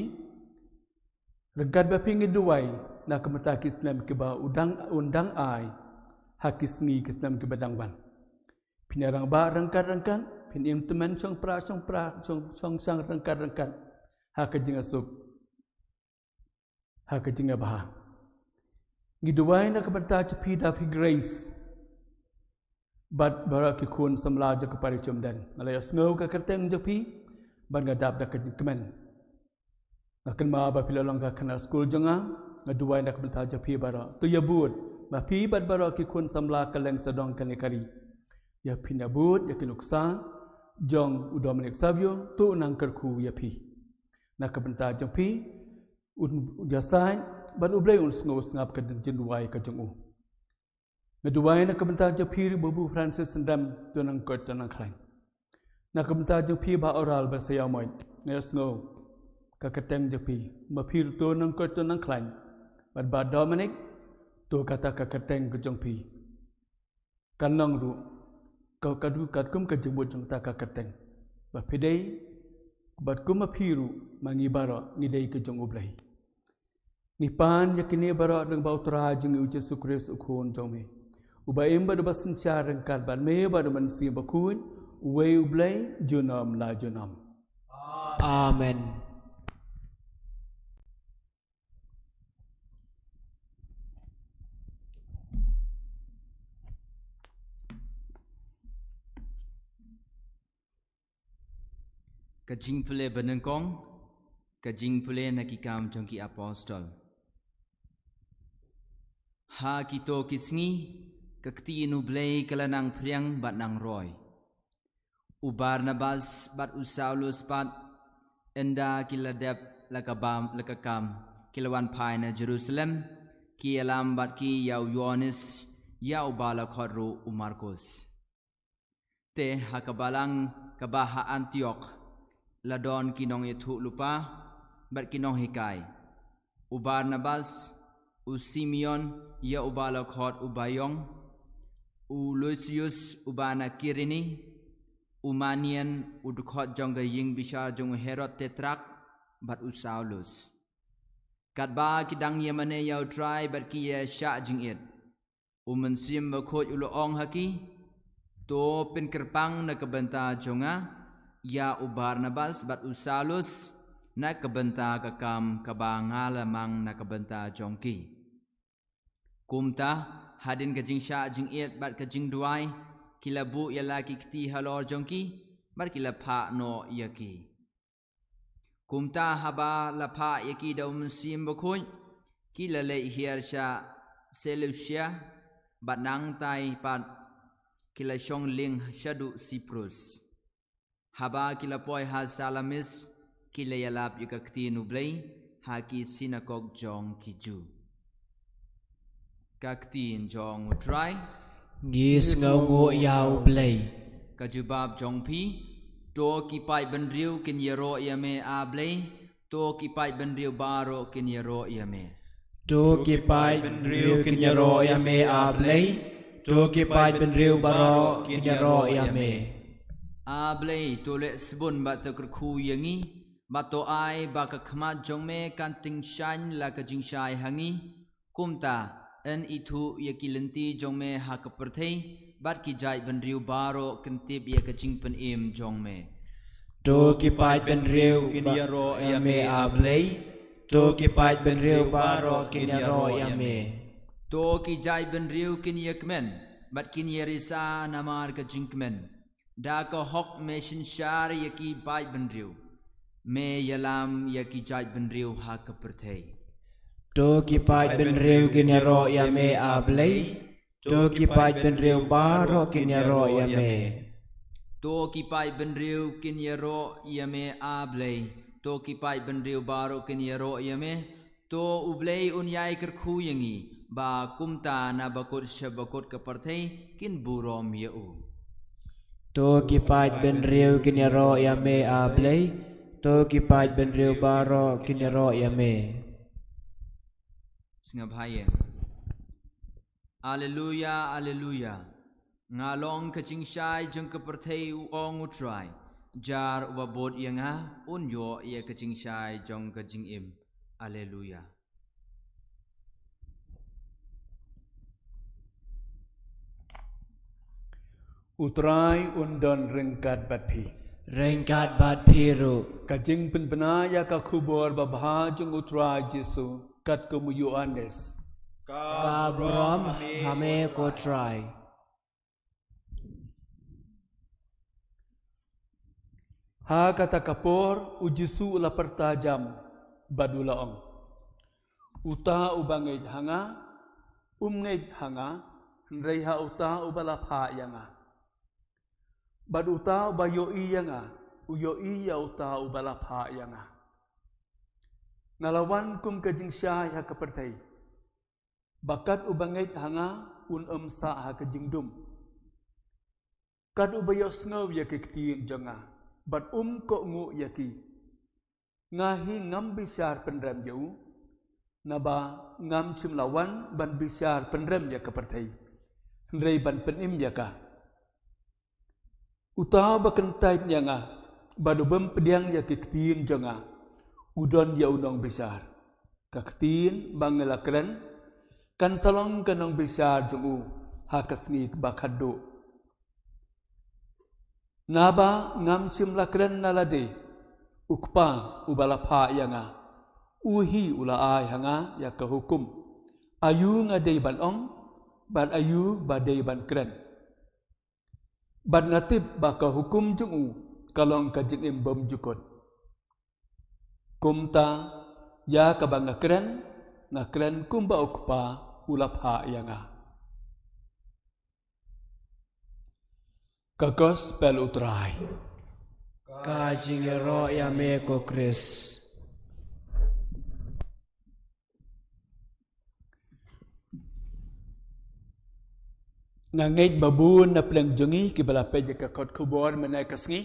Ryngkat bad phi ngi duwai na ka bynta ki snem kiba u dang, un dang ai ha ki sngi ki snem kiba dang wan. Phin ïa rangbah ryngkat ryngkat, phin im tymmen shongpra shongpra, shong, shongshang ryngkat ryngkat ha ka jingasuk, ha ka jingabha. Ngi duwai na ka bynta jong phi da phi Grace bad baroh ki khun samla jong ka parish Umden. Nga la ïohsngew ka kyrteng jong phi bad nga dap da ka jingkmen. Nga kynmaw ba phi la long ka khynnah skul jong nga, nga duwai na ka bynta jong phi baroh. To ïa bud ma phi bad baroh ki khun samla kylleng sawdong kane ka ri. Ïa phin ïa bud ïa ki nuksa jong u Dominic Savio, to u nang kyrkhu ïa phi. Na ka bynta jong phi, un ïasaid bad u Blei un sngew sngap ka jingduwai ka jong u. Nga duwai na ka bynta jong phi ruh Babu Francis Syndam, to nang koit to nang khlaiñ. Na ka bynta jong phi Bah Oral Basaiawmoit, nga ïohsngew ka kyrteng jong phi, ma phi ruh to nang koit to nang khlaiñ. Bad Bah Dominic, to kata ka kyrteng ka jong phi kan long ruh ka, ka du katkum ka jingmut jong kata ka kyrteng. Ba phi dei bad kum ma phi ruh, ma ngi baroh ngi dei ka jong u Blei. Ngi pan ïa kine baroh lyngba u Trai jong ngi u Jisu Khrist u Khun jong me, uba im bad uba synshar ryngkat bad me bad u Mynsiem Bakhuid, uwei u Blei junom la junom. Amen. Ka jingpule banyngkong, ka jingpule na ki Kam jong ki Apostol. Ha kito ki sngi, ka ktien u Blei ka la nang phriang bad nang roi. U Barnabas bad u Saulus pat, ynda ki la dep la ka bam, la ka kam, ki la wan phai na Jerusalem, ki ïalam bad ki ïa u Ïoannis, ïa uba la khot ruh u Markus. Te ha ka balang kaba ha Antiok, la don ki nongïathuhlypa bad ki nonghikai. U Barnabas, u Simeon, ïa uba la khot u Bayong, u Lusius uba na Kirene, u Manian, u dkhot jong ka ïing bishar jong u Herod Tetrak, bad u Saulus. Katba ki dang ïamane ïa u Trai bad ki ïa shah jingit, u Mynsiem Bakhuid u la ong ha ki, to pynkyrpang na ka bynta jong nga ïa u Barnabas bad u Saulus na ka bynta ka kam kaba nga la mang na ka bynta jong ki. Kumta, hadien ka jingshah jingit bad ka jingduwai, ki la buh ïa la ki kti halor jong ki bad ki la phah noh ïa ki. Kumta haba la phah ïa ki da u Mynsiem Bakhuid, ki la leit hiar sha Seleusia, bad nangtai pat ki la shong lieng shaduh Siprus. Haba ki la poi ha Salamis, ki la ïalap ïa ka ktien u Blei ha ki synagog jong ki Jiw. Ka ktien jong u Trai. Ngi sngewnguh ïa u Blei. Ka jubab jong phi, to ki paidbynriew kin ïaroh ïa me, A Blei, to ki paidbynriew baroh kin ïaroh ïa me. To ki paidbynriew kin ïaroh ïa me, A Blei, to ki paidbynriew baroh kin ïaroh ïa me. A Blei, to leh sbun bad to kyrkhu ïa ngi, bad to ai ba ka khmat jong me kan tyngshaiñ la ka jingshai ha ngi. Kumta, yn ithuh ïa ki lynti jong me ha ka pyrthei, bad ki jaitbynriew baroh kin tip ïa ka jingpynim jong me. To ki paidbynriew kin ïaroh ïa me, A Blei. To ki paidbynriew baroh kin ïaroh ïa me. To ki jaitbynriew kin ïakmen bad kin ïarisa namar ka jingkmen. Da ka hok me synshar ïa ki paidbynriew. Me ïalam ïa ki jaitbynriew ha ka pyrthei. To ki paidbynriew kin ïaroh ïa me, A Blei. To ki paidbynriew baroh kin ïaroh ïa me. To ki paidbynriew kin ïaroh ïa me, A Blei. To ki paidbynriew baroh kin ïaroh ïa me. To U Blei un ïai kyrkhu ïa ngi, ba kumta na bakut sha bakut ka pyrthei kin burom ïa u. To ki paidbynriew kin ïaroh ïa me, A Blei. To ki paidbynriew baroh kin ïaroh ïa me. Sngap bha ïa. Alleluia, alleluia. Nga long ka jingshai jong ka pyrthei, u ong U Trai. Jar uba bud ïa nga, un ïoh ïa ka jingshai jong ka jingim. Alleluia. U Trai un don ryngkat bad phi. Ryngkat bad phi ruh. Ka jingpynbna ïa ka khubor babha jong U Trai Jisu katkum u Ïoannis. Ka burom ha me ko Trai. Ha kata ka por u Jisu u la pyrta jam bad u la ong, uta uba ngeit ha nga, um ngeit ha nga, hynrei ha uta uba la phah ïa nga. Bad uta uba ïohi ïa nga, u ïohi ïa uta uba la phah ïa nga. Nga la wan kum ka jingshai ha ka pyrthei, ba kat uba ngeit ha nga un ym sah ha ka jingdum. Kat uba ïohsngew ïa ki ktien jong nga, bad um kohnguh ïa ki, nga hi ngam bishar pynrem ïa u, naba ngam shym la wan ban bishar pynrem ïa ka pyrthei, hynrei ban pynim ïa ka. Uta uba kyntait ïa nga, bad u bym pdiang ïa ki ktien jong nga, u don ïa u nongbishar. Ka ktien ba nga la kren kan sa long ka nongbishar jong u ha ka sngi ba khatduh. Naba ngam shym la kren na lade, u Kpa uba la phah ïa nga, u hi u la ai ha nga ïa ka hukum, aïu nga dei ban ong, bad aïu ba dei ban kren. Bad nga tip ba ka hukum jong u ka long ka jingim bymjukut. Kumta, ïa kaba nga kren, nga kren kumba u Kpa u la phah ïa nga. Ka Gospel U Trai. Ka jingïaroh ïa me ko Khrist. Nga ngeit ba bun na pdeng jong ngi kiba la peit ïa ka kot khubor mynne ka sngi.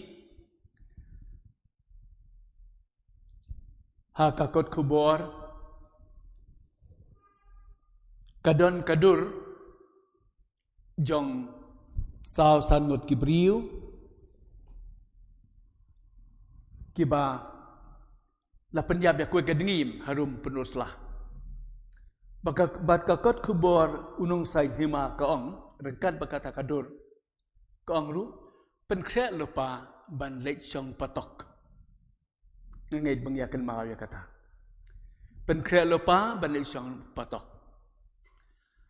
Ha ka kot khubor ka don ka dur jong saw san ngut ki briew kiba la pynïap ïa kawei ka dngiem harum pynusla. Bad ka, bad ka kot khubor u nongshai hima ka ong, ryngkat bad kata ka dur, ka ong ruh, pynkhreh lypa ban leit shong patok. Nga ngeit ba ngi ïa kynmaw ïa kata. Pynkhreh lypa ban leit shong patok.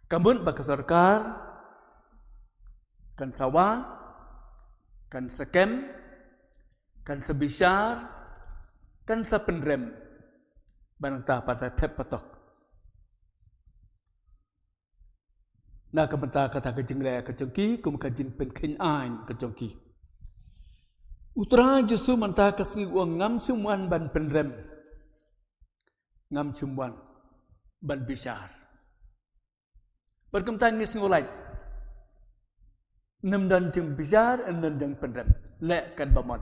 Ka mut ba ka sorkar kan sa wan, kan sa kem, kan sa bishar, kan sa pynrem, ban ta pat thep patok. Na ka bynta kata ka jingleh ka jong ki, kum ka jingpynkheiñ aiñ ka jong ki. U Trai Jisu mynta ka sngi u ong ngam shym wan ban pynrem. Ngam shym wan ban bishar. Bad kumta ngi sngew lait. Ym don jingbishar, ym don jingpynrem. Leh katba mon.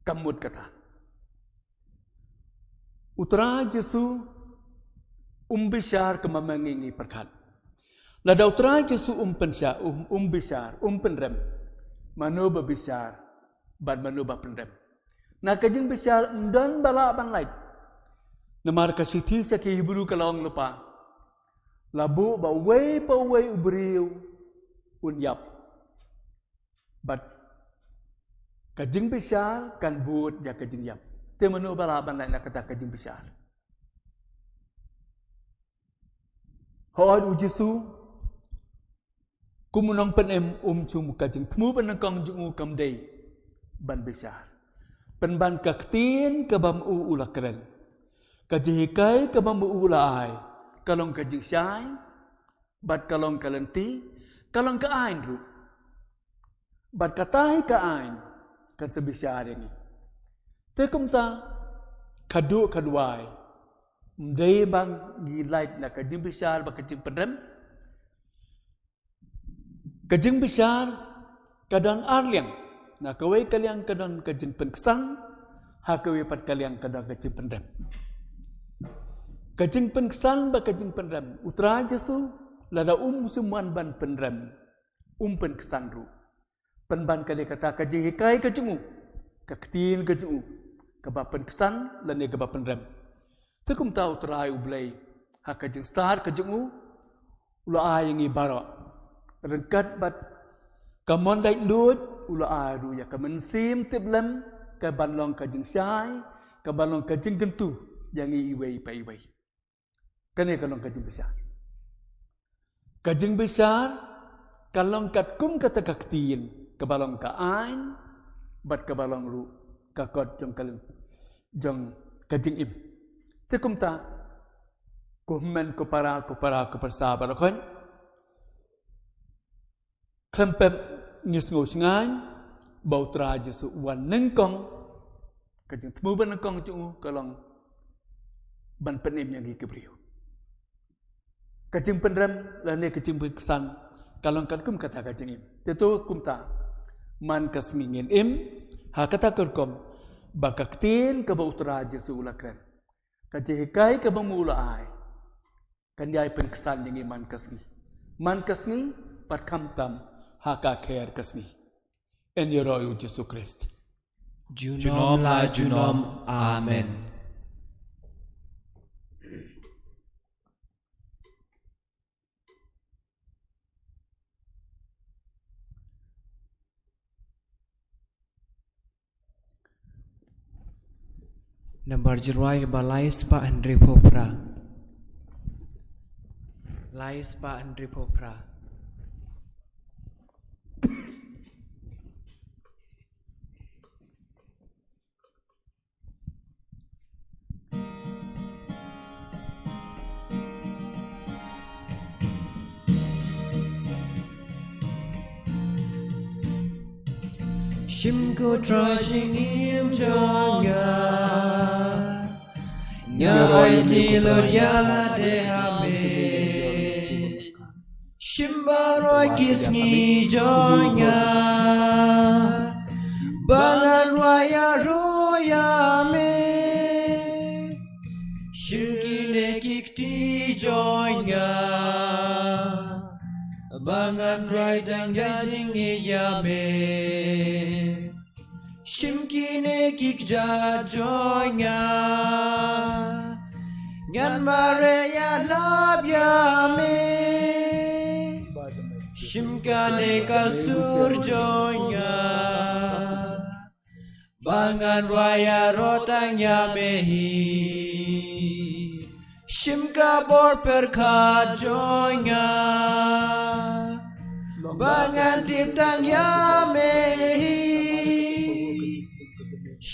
Ka mut kata. U Trai Jisu um bishar kumba ma ngi ngi pyrkhat. Lada u Trai Jisu um pynshah, um, um bishar, um pynrem. Mano ba bishar, bad mano ba pynrem. Na ka jingbishar ym don ba lah ban lait. Namar ka shithi sha ki Hebru ka la ong lypa. La buh ba uwei pa uwei u briew un ïap. Bad ka jingbishar kan bud ïa ka jingïap. Te mano ba lah ban leh na kata ka jingbishar? Hooid, u Jisu kum u nongpynim um shym, ka jingthmu banyngkong jong u kam dei ban bishar. Pynban ka ktien kaba ma u u la kren, ka jinghikai kaba ma u u la ai, ka long ka jingshai, bad ka long ka lynti, ka long ka aiñ ruh. Bad kata hi ka aiñ kan sa bishar ïa ngi. Te kumta, khadduh khaduwai, ym dei ba ngi lait na ka jingbishar bad ka jingpynrem. Ka jingbishar ka don ar liang. Na kawei ka liang ka don ka jingpynksan, ha kawei pat ka liang ka don ka jingpynrem. Ka jingpynksan bad ka jingpynrem, u Trai Jisu lada um shym wan ban pynrem, um pynksan ruh. Pynban ka dei kata ka jinghikai ka jong u, ka ktien ka jong u, kaba pynksan lane kaba pynrem. Te kumta u Trai U Blei, ha ka jingstad ka jong u, u la ai ïa ngi baroh. Ryngkat bad ka mon laitluid, u la ai ruh ïa ka Mynsiem Tiplem, kaban long ka jingshai, kaban long ka jingkyntu ïa ngi iwei pa iwei. Kane ka long ka jingbishar. Ka jingbishar ka long katkum kata ka ktien, kaba long ka aiñ, bad kaba long ruh ka kot jong ka lyn, jong ka jingim. Te kumta, ko hynmen ko para, ko para, ko pyrsa baroh khun, khlem pep ngi sngew shngaiñ ba u Trai Jisu u wan nyngkong, ka jingthmu banyngkong jong u ka long ban pynim ïa ngi ki briew. Ka jingpynrem lane ka jingpynksan ka long katkum kata ka jingim. Te to kumta, man ka sngi ngin im ha kata ka rukom ba ka ktien kaba u Trai Jisu u la kren, ka jinghikai kaba ma u u la ai, kan ïai pynksan ïa ngi man ka sngi. Man ka sngi, bad khamtam ha ka kher ka sngi. Yn ïaroh ïa u Jisu Khrist. Junom la junom. Amen. Nambar jingrwai ba lai spah hynriewphew phra. Lai spah hynriewphew phra. Shim ko Trai jingim jong nga, nga aiti lut ïa lade ha me. Shim baroh ki sngi jong nga, ba ngan rwai ïaroh ïa me. Shim kine ki kti jong nga, ba ngan rwai tang da jingïeit ïa me. Shim kine ki kjat jong nga, ngan mareh ïalap ïa me. Shim kane ka sur jong nga, ba ngan rwai ïaroh tang ïa me hi. Shim ka bor pyrkhat jong nga, ba ngan tip tang ïa me hi.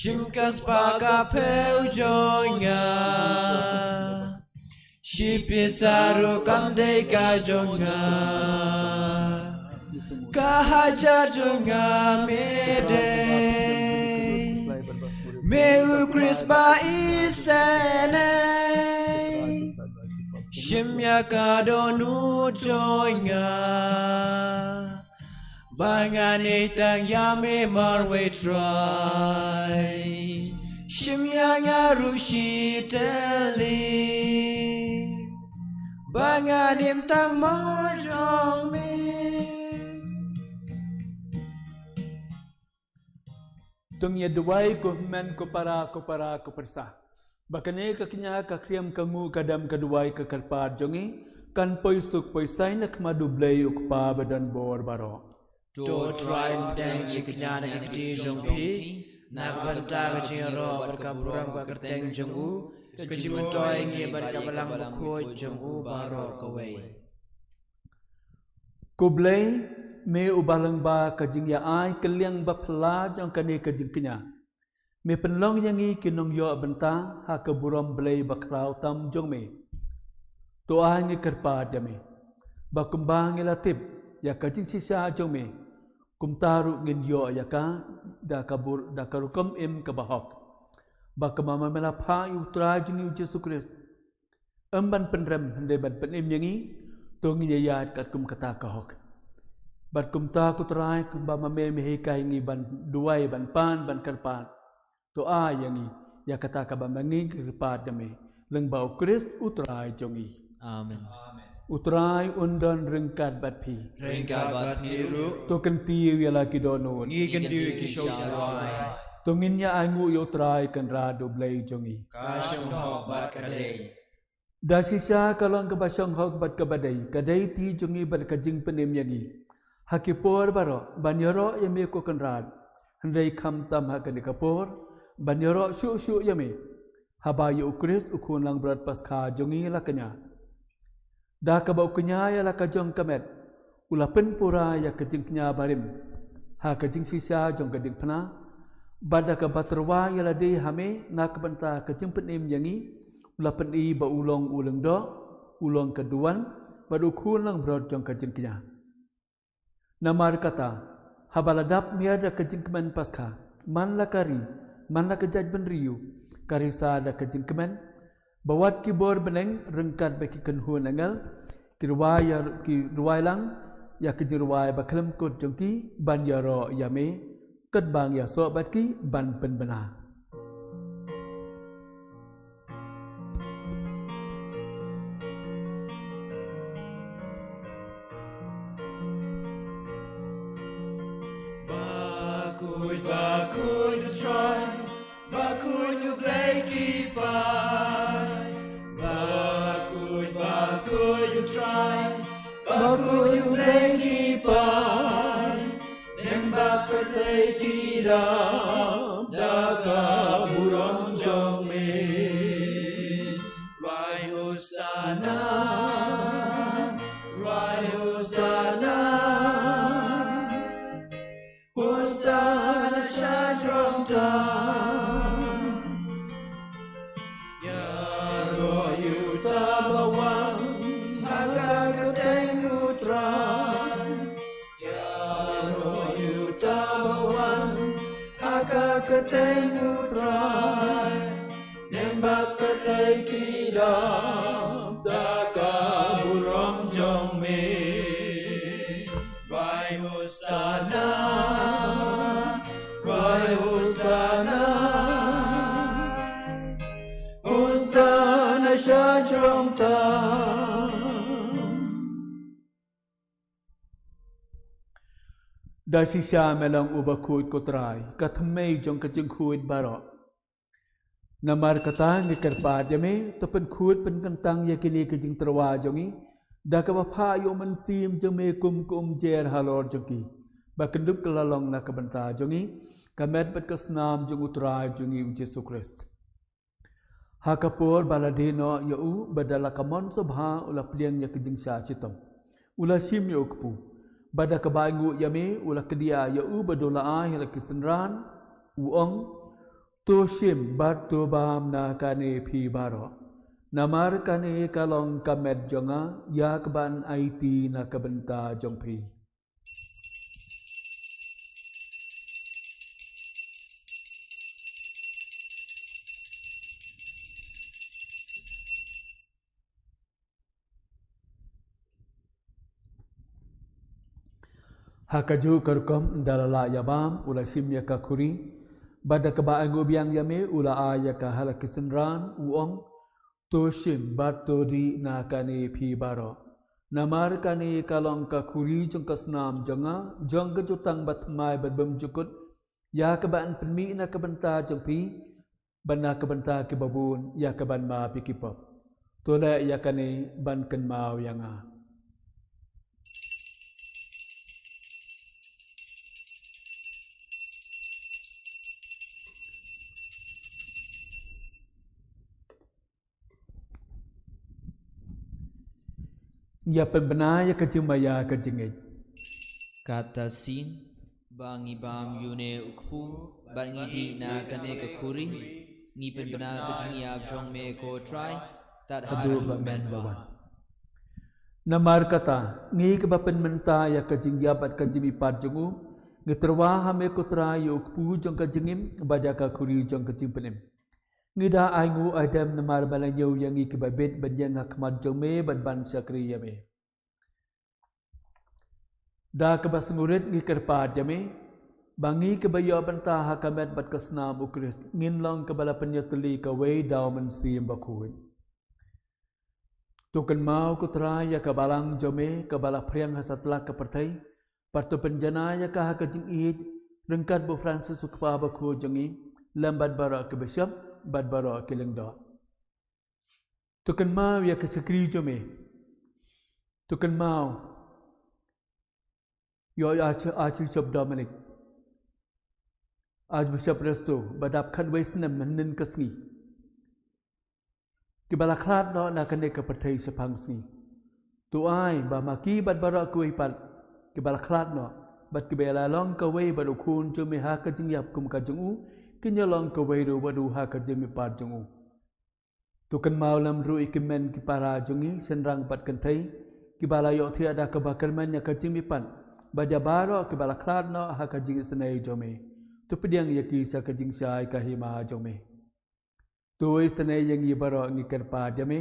Shim ka spah ka phew jong nga, shi pisa ruh kam dei ka jong nga. Ka hajar jong nga me dei, me u Khrist ba isynei. Shim ïa ka dohnud jong nga, ba ngan ïeit tang ïa me marwei Trai. Shim ïa nga ruh shi tylli, ba ngan im tang mar jong me. To ngin ïa duwai ko hynmen ko para, ko para, ko pyrsa. Ba kane ka kñia ka khriam ka nguh ka dem ka duwai ka kyrpad jong ngi, kan poi suk poi saiñ na khmat U Blei U Kpa ba don bor baroh. To Trai, pynbteng ïa ka jingkñia na ka kti jong phi, na ka bynta ka jingïaroh bad ka burom ka kyrteng jong u, ka jingmyntoi ïa ngi bad ka Balang Bakhuid jong u baroh kawei. Ko Blei, me uba lyngba ka jingïa-ai kylliang ba phylla jong kane ka jingkñia, me pynlong ïa ngi ki nongïoh bynta ha ka burom Blei bakhraw tam jong me. To ai ngi kyrpad ïa me ba kumba ngi la tip ïa ka jingshisha jong me, kumta ruh ngin ïoh ïa ka da ka bor, da ka rukom im kaba hok. Ba kumba ma me la phah ïa U Trai jong ngi U Jisu Khrist, ym ban pynrem hynrei ban pynim ïa ngi, to ngin ïaid katkum kata ka hok. Bad kumta ko Trai, kumba ma me me hikai ngi ban duwai, ban pan, ban kyrpad, to ai ïa ngi ïa kata kaba ma ngi kyrpad ïa me, lyngba U Khrist U Trai jong ngi. Amen. U Trai un don ryngkat bad phi. Ryngkat bad phi ruh. To kyntiew ïa la ki dohnud. Ngi kyntiew ïa ki sha U Trai. To ngin ïa ainguh ïa U Trai Kynrad U Blei jong ngi. Ka shong hok bad ka dei. Da shisha ka long kaba shong hok bad kaba dei, ka dei ti jong ngi bad ka jingpynim ïa ngi ha ki por baroh ban ïaroh ïa me ko Kynrad, hynrei khamtam ha kane ka por ban ïaroh shuh shuh ïa me, haba ïa U Khrist U Khun Langbrot Paskha jong ngi la kñia. Da kaba u kñia ïa la ka jong ka met, u la pynpura ïa ka jingkñia barim ha ka jingshisha jong ka diengphna, bad da kaba tyrwa ïa lade ha me na ka bynta ka jingpynim ïa ngi, u la pyni ba u long u lyngdoh, u long ka duwan, bad U Khun Langbrot jong ka jingkñia. Namar kata, haba la dap miar da ka jingkmen Paskha, man la ka ri, man la ka jaitbynriew, ka risa da ka jingkmen, ba wat ki bor bneng ryngkat bad ki kynhun angel ki rwai ïa, ki rwai lang ïa ki jingrwai ba khlem kut jong ki ban ïaroh ïa me, katba ngi ïasoh bad ki ban pynbna. Bakhuid, bakhuid U Trai, bakhuid U Blei ki paid. Bakhuid, bakhuid U Trai, bakhuid U Blei ki paid. Neng bad pyrthei ki dap da ka burom jong me. Rwai Hosanna, rwai Hosanna. Hosanna sha jrong tam. Ïaroh ïa uta ba wan ha ka kyrteng U Trai. Ïaroh ïa uta ba wan ha ka kyrteng U Trai. Neng bad pyrthei ki dap da ka burom jong me. Rwai Hosanna, rwai Hosanna. Hosanna sha jrong tam. Da shisha me long uba khuid ko Trai, ka thymmei jong ka jingkhuid baroh. Namar kata ngi kyrpad ïa me, to pynkhuid pynkyntang ïa kine ki jingtyrwa jong ngi da kaba phah ïa U Mynsiem jong me kum ka umjer halor jong ki, ba kyndup ka la long na ka bynta jong ngi, ka met bad ka snam jong U Trai jong ngi U Jisu Khrist. Ha ka por ba la die noh ïa u, bad da la ka mon sngewbha u la pliang ïa ka jingshah shitom. U la shim ïa u kpu. Bad da kaba ainguh ïa me, u la kdiah ïa u bad u la ai ha la ki synran, u ong, to shim bad to bam na kane phi baroh. Namar kane ka long ka met jong nga, ïa kaban aiti na ka bynta jong phi. Ha kajuh ka rukom ynda la lah ïa bam, u la shim ïa ka khuri, bad da kaba ainguh biang ïa me, u la ai ïa ka ha la ki synran, u ong, to shim bad to dih na kane phi baroh. Namar kane ka long ka khuri jong ka snam jong nga, jong ka jutang bathymmai bad bymjukut, ïa kaban pynmih na ka bynta jong phi, bad na ka bynta kiba bun, ïa kaban map ïa ki pop. To leh ïa kane ban kynmaw ïa nga. Ïa pynbna ïa ka jingmaïa ka jingngeit. Kata sien ba ngi bam ïa une u kpu bad ngi dih na kane ka khuri, ngi pynbna ka jingïap jong me ko Trai, tad haduh ba men ba wan. Namar kata, ngi kiba pynmynta ïa ka jingïap bad ka jingmihpat jong u, ngi tyrwa ha me ko Trai ïa u kpu jong ka jingim bad ïa ka khuri jong ka jingpynim. Ngi da ainguh aidem namar ba la ñiew ïa ngi kiba bit ban ïeng ha khmat jong me bad ban shakri ïa me. Da kaba sngewrit ngi kyrpad ïa me ba ngi kiba ïoh bynta ha ka met bad ka snam u Khrist ngin long kiba la pynïatylli kawei da u Mynsiem Bakhuid. To kynmaw ko Trai ïa ka balang jong me kaba la phriang ha satlak ka pyrthei, bad to pynjanai ïa ka ha ka jingïeit ryngkat bad u Francis u kpa bakhuid jong ngi, lem bad baroh ki bishop bad baroh ki lyngdoh. To kynmaw ïa ka shakri jong me. To kynmaw ïa u Arch-, Archbishop Dominic, Archbishop Resto ba dap khatwei snem hynnin ka sngi, kiba la khlad noh na kane ka pyrthei shaphang sngi. To ai ba ma ki bad baroh kawei pat kiba la khlad noh bad kiba la long kawei bad u Khun jong me ha ka jingïap kum ka jong u, kin ïa long kawei ruh bad u ha ka jingmihpat jong u. To kynmaw lem ruh ïa ki hynmen ki para jong ngi shynrang bad kynthei kiba la ïohthiah da kaba kyrmen ïa ka jingmihpat bad ïa baroh kiba la khlad noh ha ka jingisynei jong me. To pdiang ïa ki sha ka jingshai ka hima jong me. To isynei ïa ngi baroh ngi kyrpad ïa me,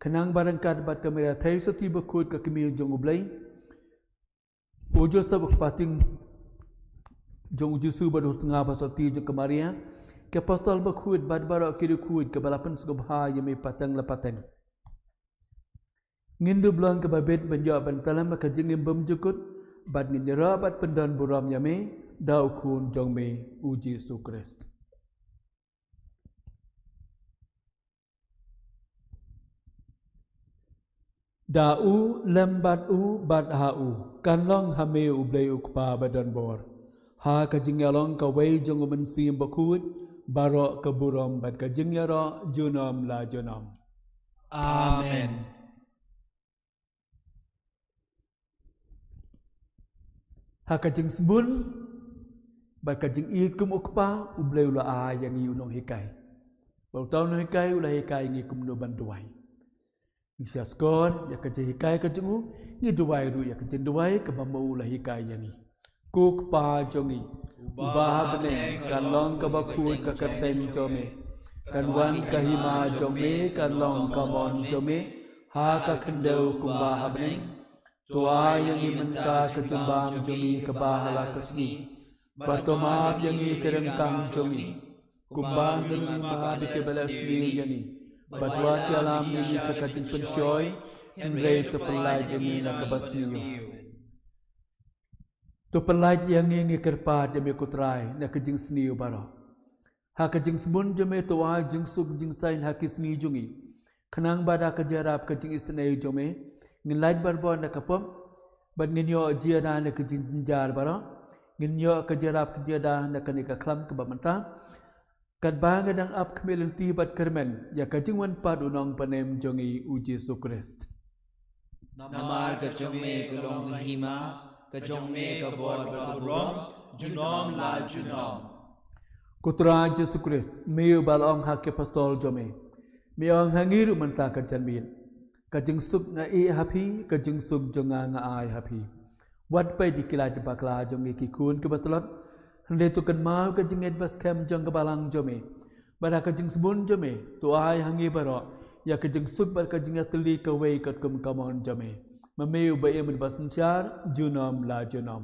khnang ba ryngkat bad ka Maria Theisotti bakhuid ka kmie jong U Blei, u Joseph u kpa tieng jong u Jisu bad u tnga ba sotti jong ka Maria, ki apostol bakhuid bad baroh ki riewkhuid kiba la pynsngewbha ïa me pateng la pateng, ngin dup long kiba bit ban ïoh ban tlot ha ka jingim bymjukut bad ngin ïaroh bad pyndon burom ïa me da u Khun jong me u Jisu Khrist. Da u, lem bad u, bad ha u, kan long ha me U Blei U Kpa badonbor, ha ka jingïalong kawei jong U Mynsiem Bakhuid, baroh ka burom bad ka jingïaroh junom la junom. Amen. Ha ka jingsbun bad ka jingïeit kum u kpa, U Blei u la ai ïa ngi u nonghikai. Bad uta u nonghikai u la hikai ïa ngi kumno ban duwai. Ngi sngewsih ïa ka jinghikai ka jong u, ngi duwai ruh ïa ka jingduwai kaba ma u la hikai ïa ngi. Ko Kpa jong ngi uba ha bneng, kan long kaba khuid ka kyrteng jong me, kan wan ka hima jong me, kan long ka mon jong me ha ka khyndew kumba ha bneng. To ai ïa ngi mynta ka jingbam jong ngi kaba ha la ka sngi, bad to map ïa ngi ki ryngkang jong ngi, kumba ngi map ïa kiba la sniew ïa ngi, bad wat ïalam ïa ngi sha ka jingpynshoi, hynrei to pynlait ïa ngi na kaba sniew. To pynlait ïa ngi, ngi kyrpad ïa me ko Trai, na ka jingsniew baroh. Ha ka jingsbun jong me to ai jingsuk jingsaiñ ha ki sngi jong ngi, khnang ba da ka jingïarap ka jingisynei jong me ngin lait barabor na ka pop, bad ngin ïoh jia da na ka jingjynjar baroh, ngin ïoh ka jingïarap ka jia da na kane ka khlam kaba mynta, katba ngi dang ap khmih lynti bad kyrmen ïa ka jingwan pat u Nongpynim jong ngi u Jisu Khrist. Namar ka jong me ka long ka hima, ka jong me ka bor bad ka burom, junom la junom. Ko Trai Jisu Khrist, me uba la ong ha ki apostol jong me, me ong ha ngi ruh mynta ka janmiet, ka jingsuk nga ïeh ha phi, ka jingsuk jong nga nga ai ha phi. Wat peit ïa ki lait bakla jong ngi ki khun kiba tlot, hynrei to kynmaw ka jingngeit ba skhem jong ka balang jong me. Bad ha ka jingsbun jong me to ai ha ngi baroh ïa ka jingsuk bad ka jingïatylli kawei katkum ka mon jong me, ma me uba im bad uba synshar junom la junom.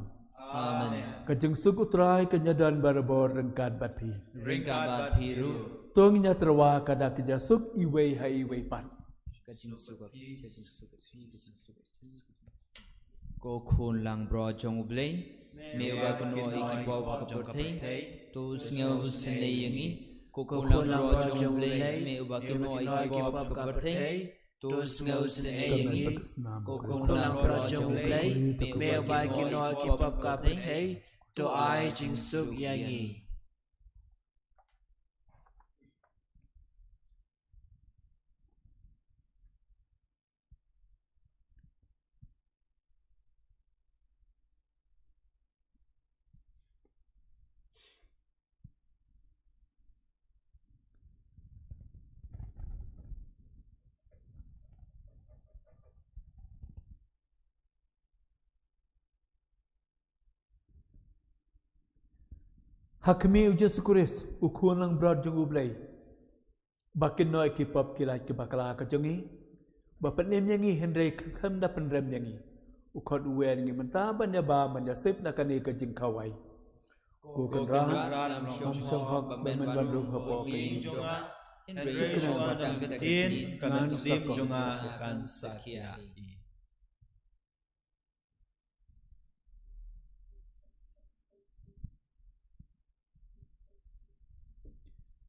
Amen. Ka jingsuk u Trai kan ïadon barabor ryngkat bad phi. Ryngkat bad phi ruh. To ngin ïatyrwa ka da ka jingsuk iwei ha iwei pat. Ka jingsuk, ka jingsuk, ka jingsuk. Ko Khun langbrot jong U Blei, me uba kynnoh ïa ki pop ka pyrthei, to sngew u sngew ïa ngi. Ko Khun langbrot jong U Blei, me uba kynnoh ïa ki pop ka pyrthei, To sngewsynei ïa ngi, ko Khun Langbrot jong U Blei, me uba kynnoh ïa ki pop ka pyrthei, to ai jingsuk ïa ngi. Ha khmih U Jisu Khrist, U Khun Langbrot jong U Blei, ba kynnoh ïa ki pop ki lait ki bakla ka jong ngi, ba pynim ïa ngi hynrei khlem da pynrem ïa ngi, u khot u wer ïa ngi mynta ban ïa bam ban ïa sip na kane ka jingkhawai. Ko Kynrad, nam shong hok ba men ban rung hapoh ka ïing jong nga, hynrei shuwa tang ka ktien ka mynsiem jong nga kan sa khia.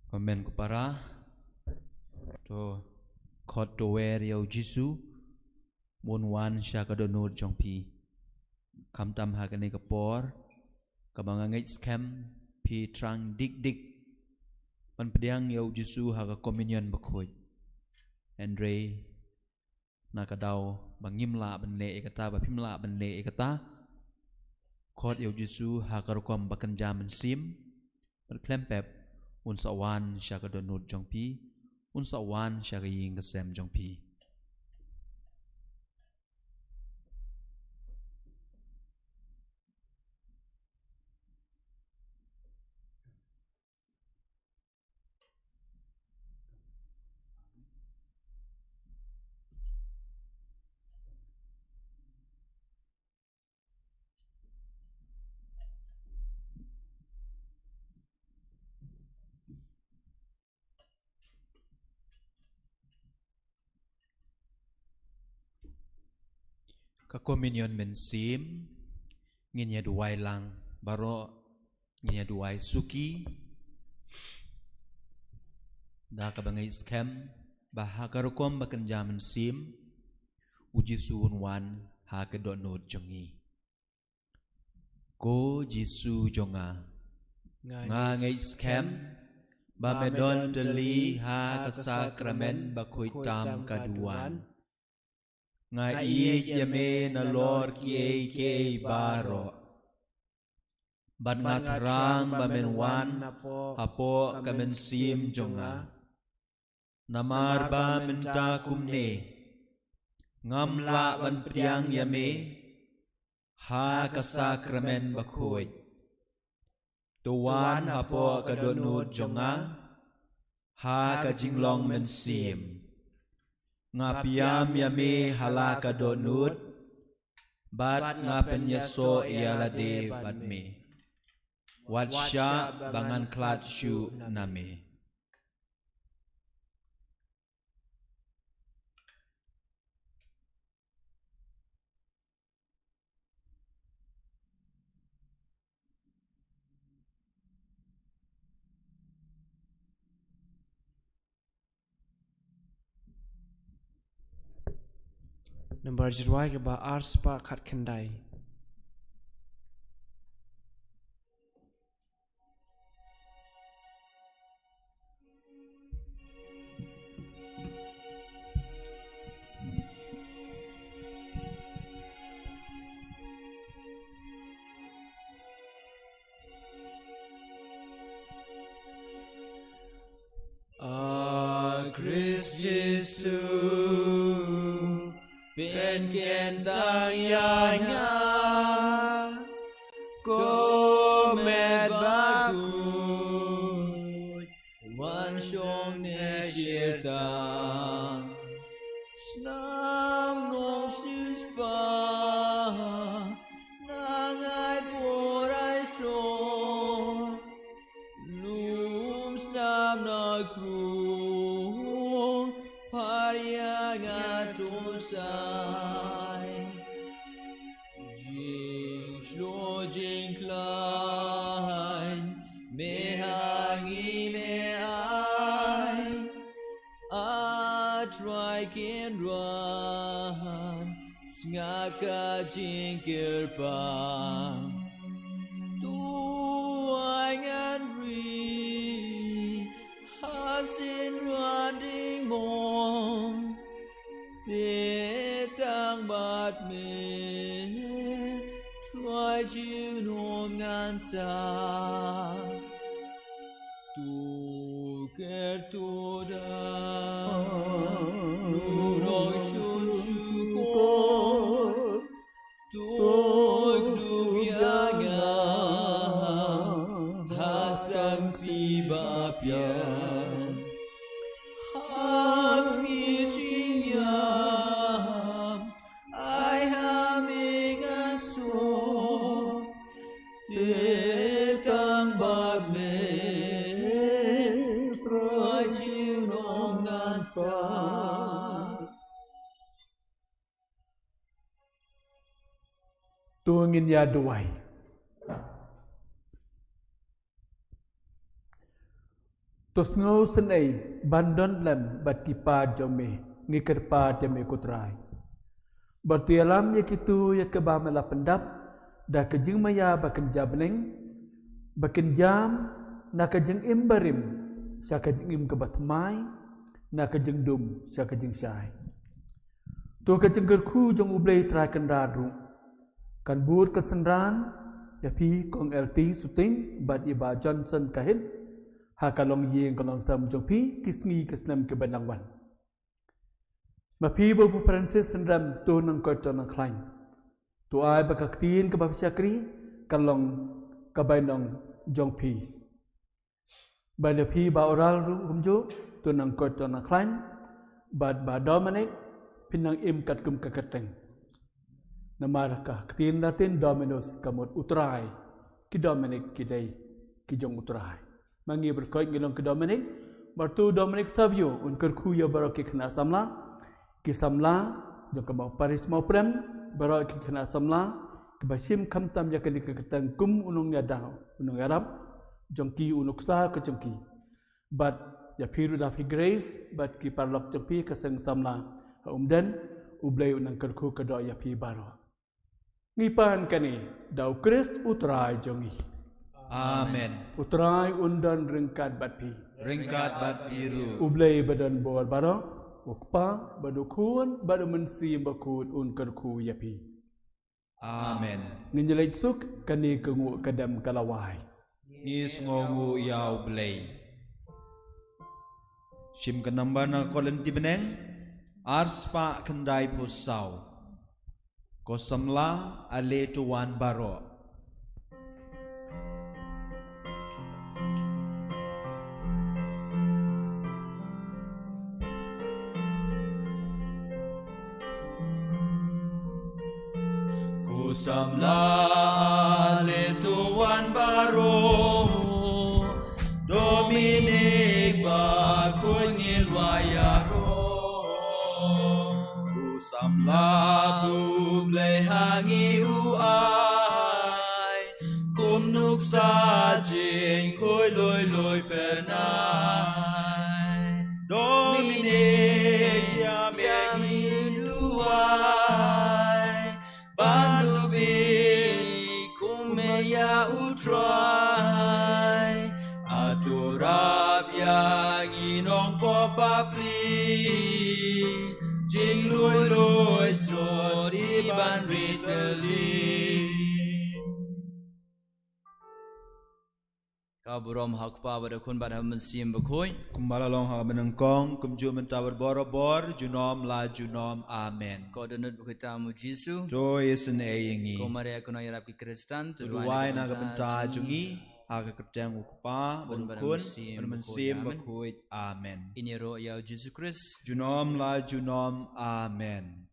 Amen. Ko para, to khot to wer ïa U Jisu, ba un wan sha ka dohnud jong phi. Khamtam ha kane ka por kaba nga ngeit skhem phi thrang dik dik ban pdiang ïa U Jisu ha ka communion bakhuid. Hynrei na ka daw ba ngim lah ban leh ïa kata, ba phim lah ban leh ïa kata, khot ïa U Jisu ha ka rukom ba kynja mynsiem, bad khlem pep un sa wan sha ka dohnud jong phi, un sa wan sha ka ïing ka sem jong phi. Ka communion mynsiem, ngin ïa duwai lang baroh, ngin ïa duwai suki, da kaba ngeit skhem ba ha ka rukom ba kynja mynsiem, U Jisu un wan ha ka dohnud jong ngi. Ko Jisu jong nga, nga ngeit skhem ba me don tylli ha ka sakramen bakhuid tam ka duwan. Nga ïeit ïa me nalor kiei kiei baroh, bad nga thrang ba men wan hapoh ka mynsiem jong nga. Namar ba mynta kumne ngam lah ban pdiang ïa me ha ka sakramen bakhuid. To wan hapoh ka dohnud jong nga ha ka jinglong mynsiem. Nga pdiang ïa me ha la ka dohnud, bad nga pynïasoh ïa lade bad me. Wat shah ba ngan khlad shuh na me. Nambar jingrwai kaba ar spah khatkhyndai. A Khrist Jisu, pynkynthang ïa nga, ko met bakhuid, wan shong ne shirta. Snam nongsiewspah, nang ai por ai sor. Lum snam na krung, phar ïa nga to sai. Jingshlur jingkhlaiñ, me ha ngi me ai. A Trai Kynrad, ka jingkyrpad. To ai ngan ri ha synran ding mong, te tang bad me, Trai junom ngan sa. To kyrkhu da, nurong shun shukor, to kdup ïa nga ha sangti ba pia. Hap ngi jingïam, ai ha me ngan kso, te tang bad me, Trai junom ngan sa. To ngin ïa duwai. To sngewsynei ban don lem bad ki paid jong me, ngi kyrpad ïa me ko Trai. Bad to ïalam ïa kito ïa kiba me la pyndap da ka jingmaïa ba kynja bneng, ba kynja na ka jingim barim sha ka jingim kaba thymmai, na ka jingdum sha ka jingshai. To ka jingkyrkhu jong U Blei Trai Kynrad ruh kan bud kan synran ïa phi Kong L T Suting bad i Bah Johnson Kahit ha ka longïing ka longsem jong phi ki sngi ki snem kiba nang wan. Ma phi Bah Francis Synrem, to nang koit to nang khlaiñ. To ai ba ka ktien kaba phi shakri kan long ka bainong jong phi. Bad ïa phi Bah Oral ruh kumjuh, to nang koit to nang khlaiñ. Bad Bah Dominic, phin nang im katkum ka kyrteng. Namar ka ktien Latin Dominus ka mut U Trai. Ki Dominic ki dei ki jong U Trai. Ma ngi baroh ngi long ki Dominic. Bad to Dominic Savio un kyrkhu ïa baroh ki khynnah samla, ki samla jong ka Mawparish Mawprem, baroh ki khynnah samla kiba shim khamtam ïa kane ka kyrteng kum u nongïada, u nongïarap jong ki, u nuksa ka jong ki. Bad ïa phi ruh da phi Grace bad ki paralok jong phi ka seng samla ha Umden, U Blei un nang kyrkhu kyrdoh ïa phi baroh. Ngi pan kane da U Khrist U Trai jong ngi. Amen. U Trai un don ryngkat bad phi. Ryngkat bad phi ruh. U Blei ba don bor baroh, U Kpa bad U Khun bad U Mynsiem Bakhuid un kyrkhu ïa phi. Amen. Ngin ïa leit suk, kane ka nguh ka dem ka la wai. Ngi sngewnguh ïa U Blei. Shim ka namba na ka Lynti Bneng ar spah khyndai phew saw. Ko samla, ale to wan baroh. Ko samla, ale to wan baroh, Dominic Bakhuid ngin wai ïaroh. Ko samla, U Blei ha ngi u ai kum nuksa jingkhuid lui lui pyrnai. Dominic, ïa me ngin duwai ban dup kum me ïa U Trai. Ato rap ïa ngi nongpop bapli, jinglui lui sot ban ri tylli. Ka burom ha U Kpa bad U Khun bad ha U Mynsiem Bakhuid. Kumba la long ha kaba nyngkong, kumjuh mynta bad barabor, junom la junom. Amen. Ko dohnud bakhuid tam U Jisu. To isynei ïa ngi. Ko Maria kynnoh ïarap ki Khristan, to duwai na ka bynta jong ngi. Ha ka kyrteng U Kpa bad U Khun bad U Mynsiem Bakhuid. Amen. Ngin ïaroh ïa U Jisu Khrist. Junom la junom. Amen.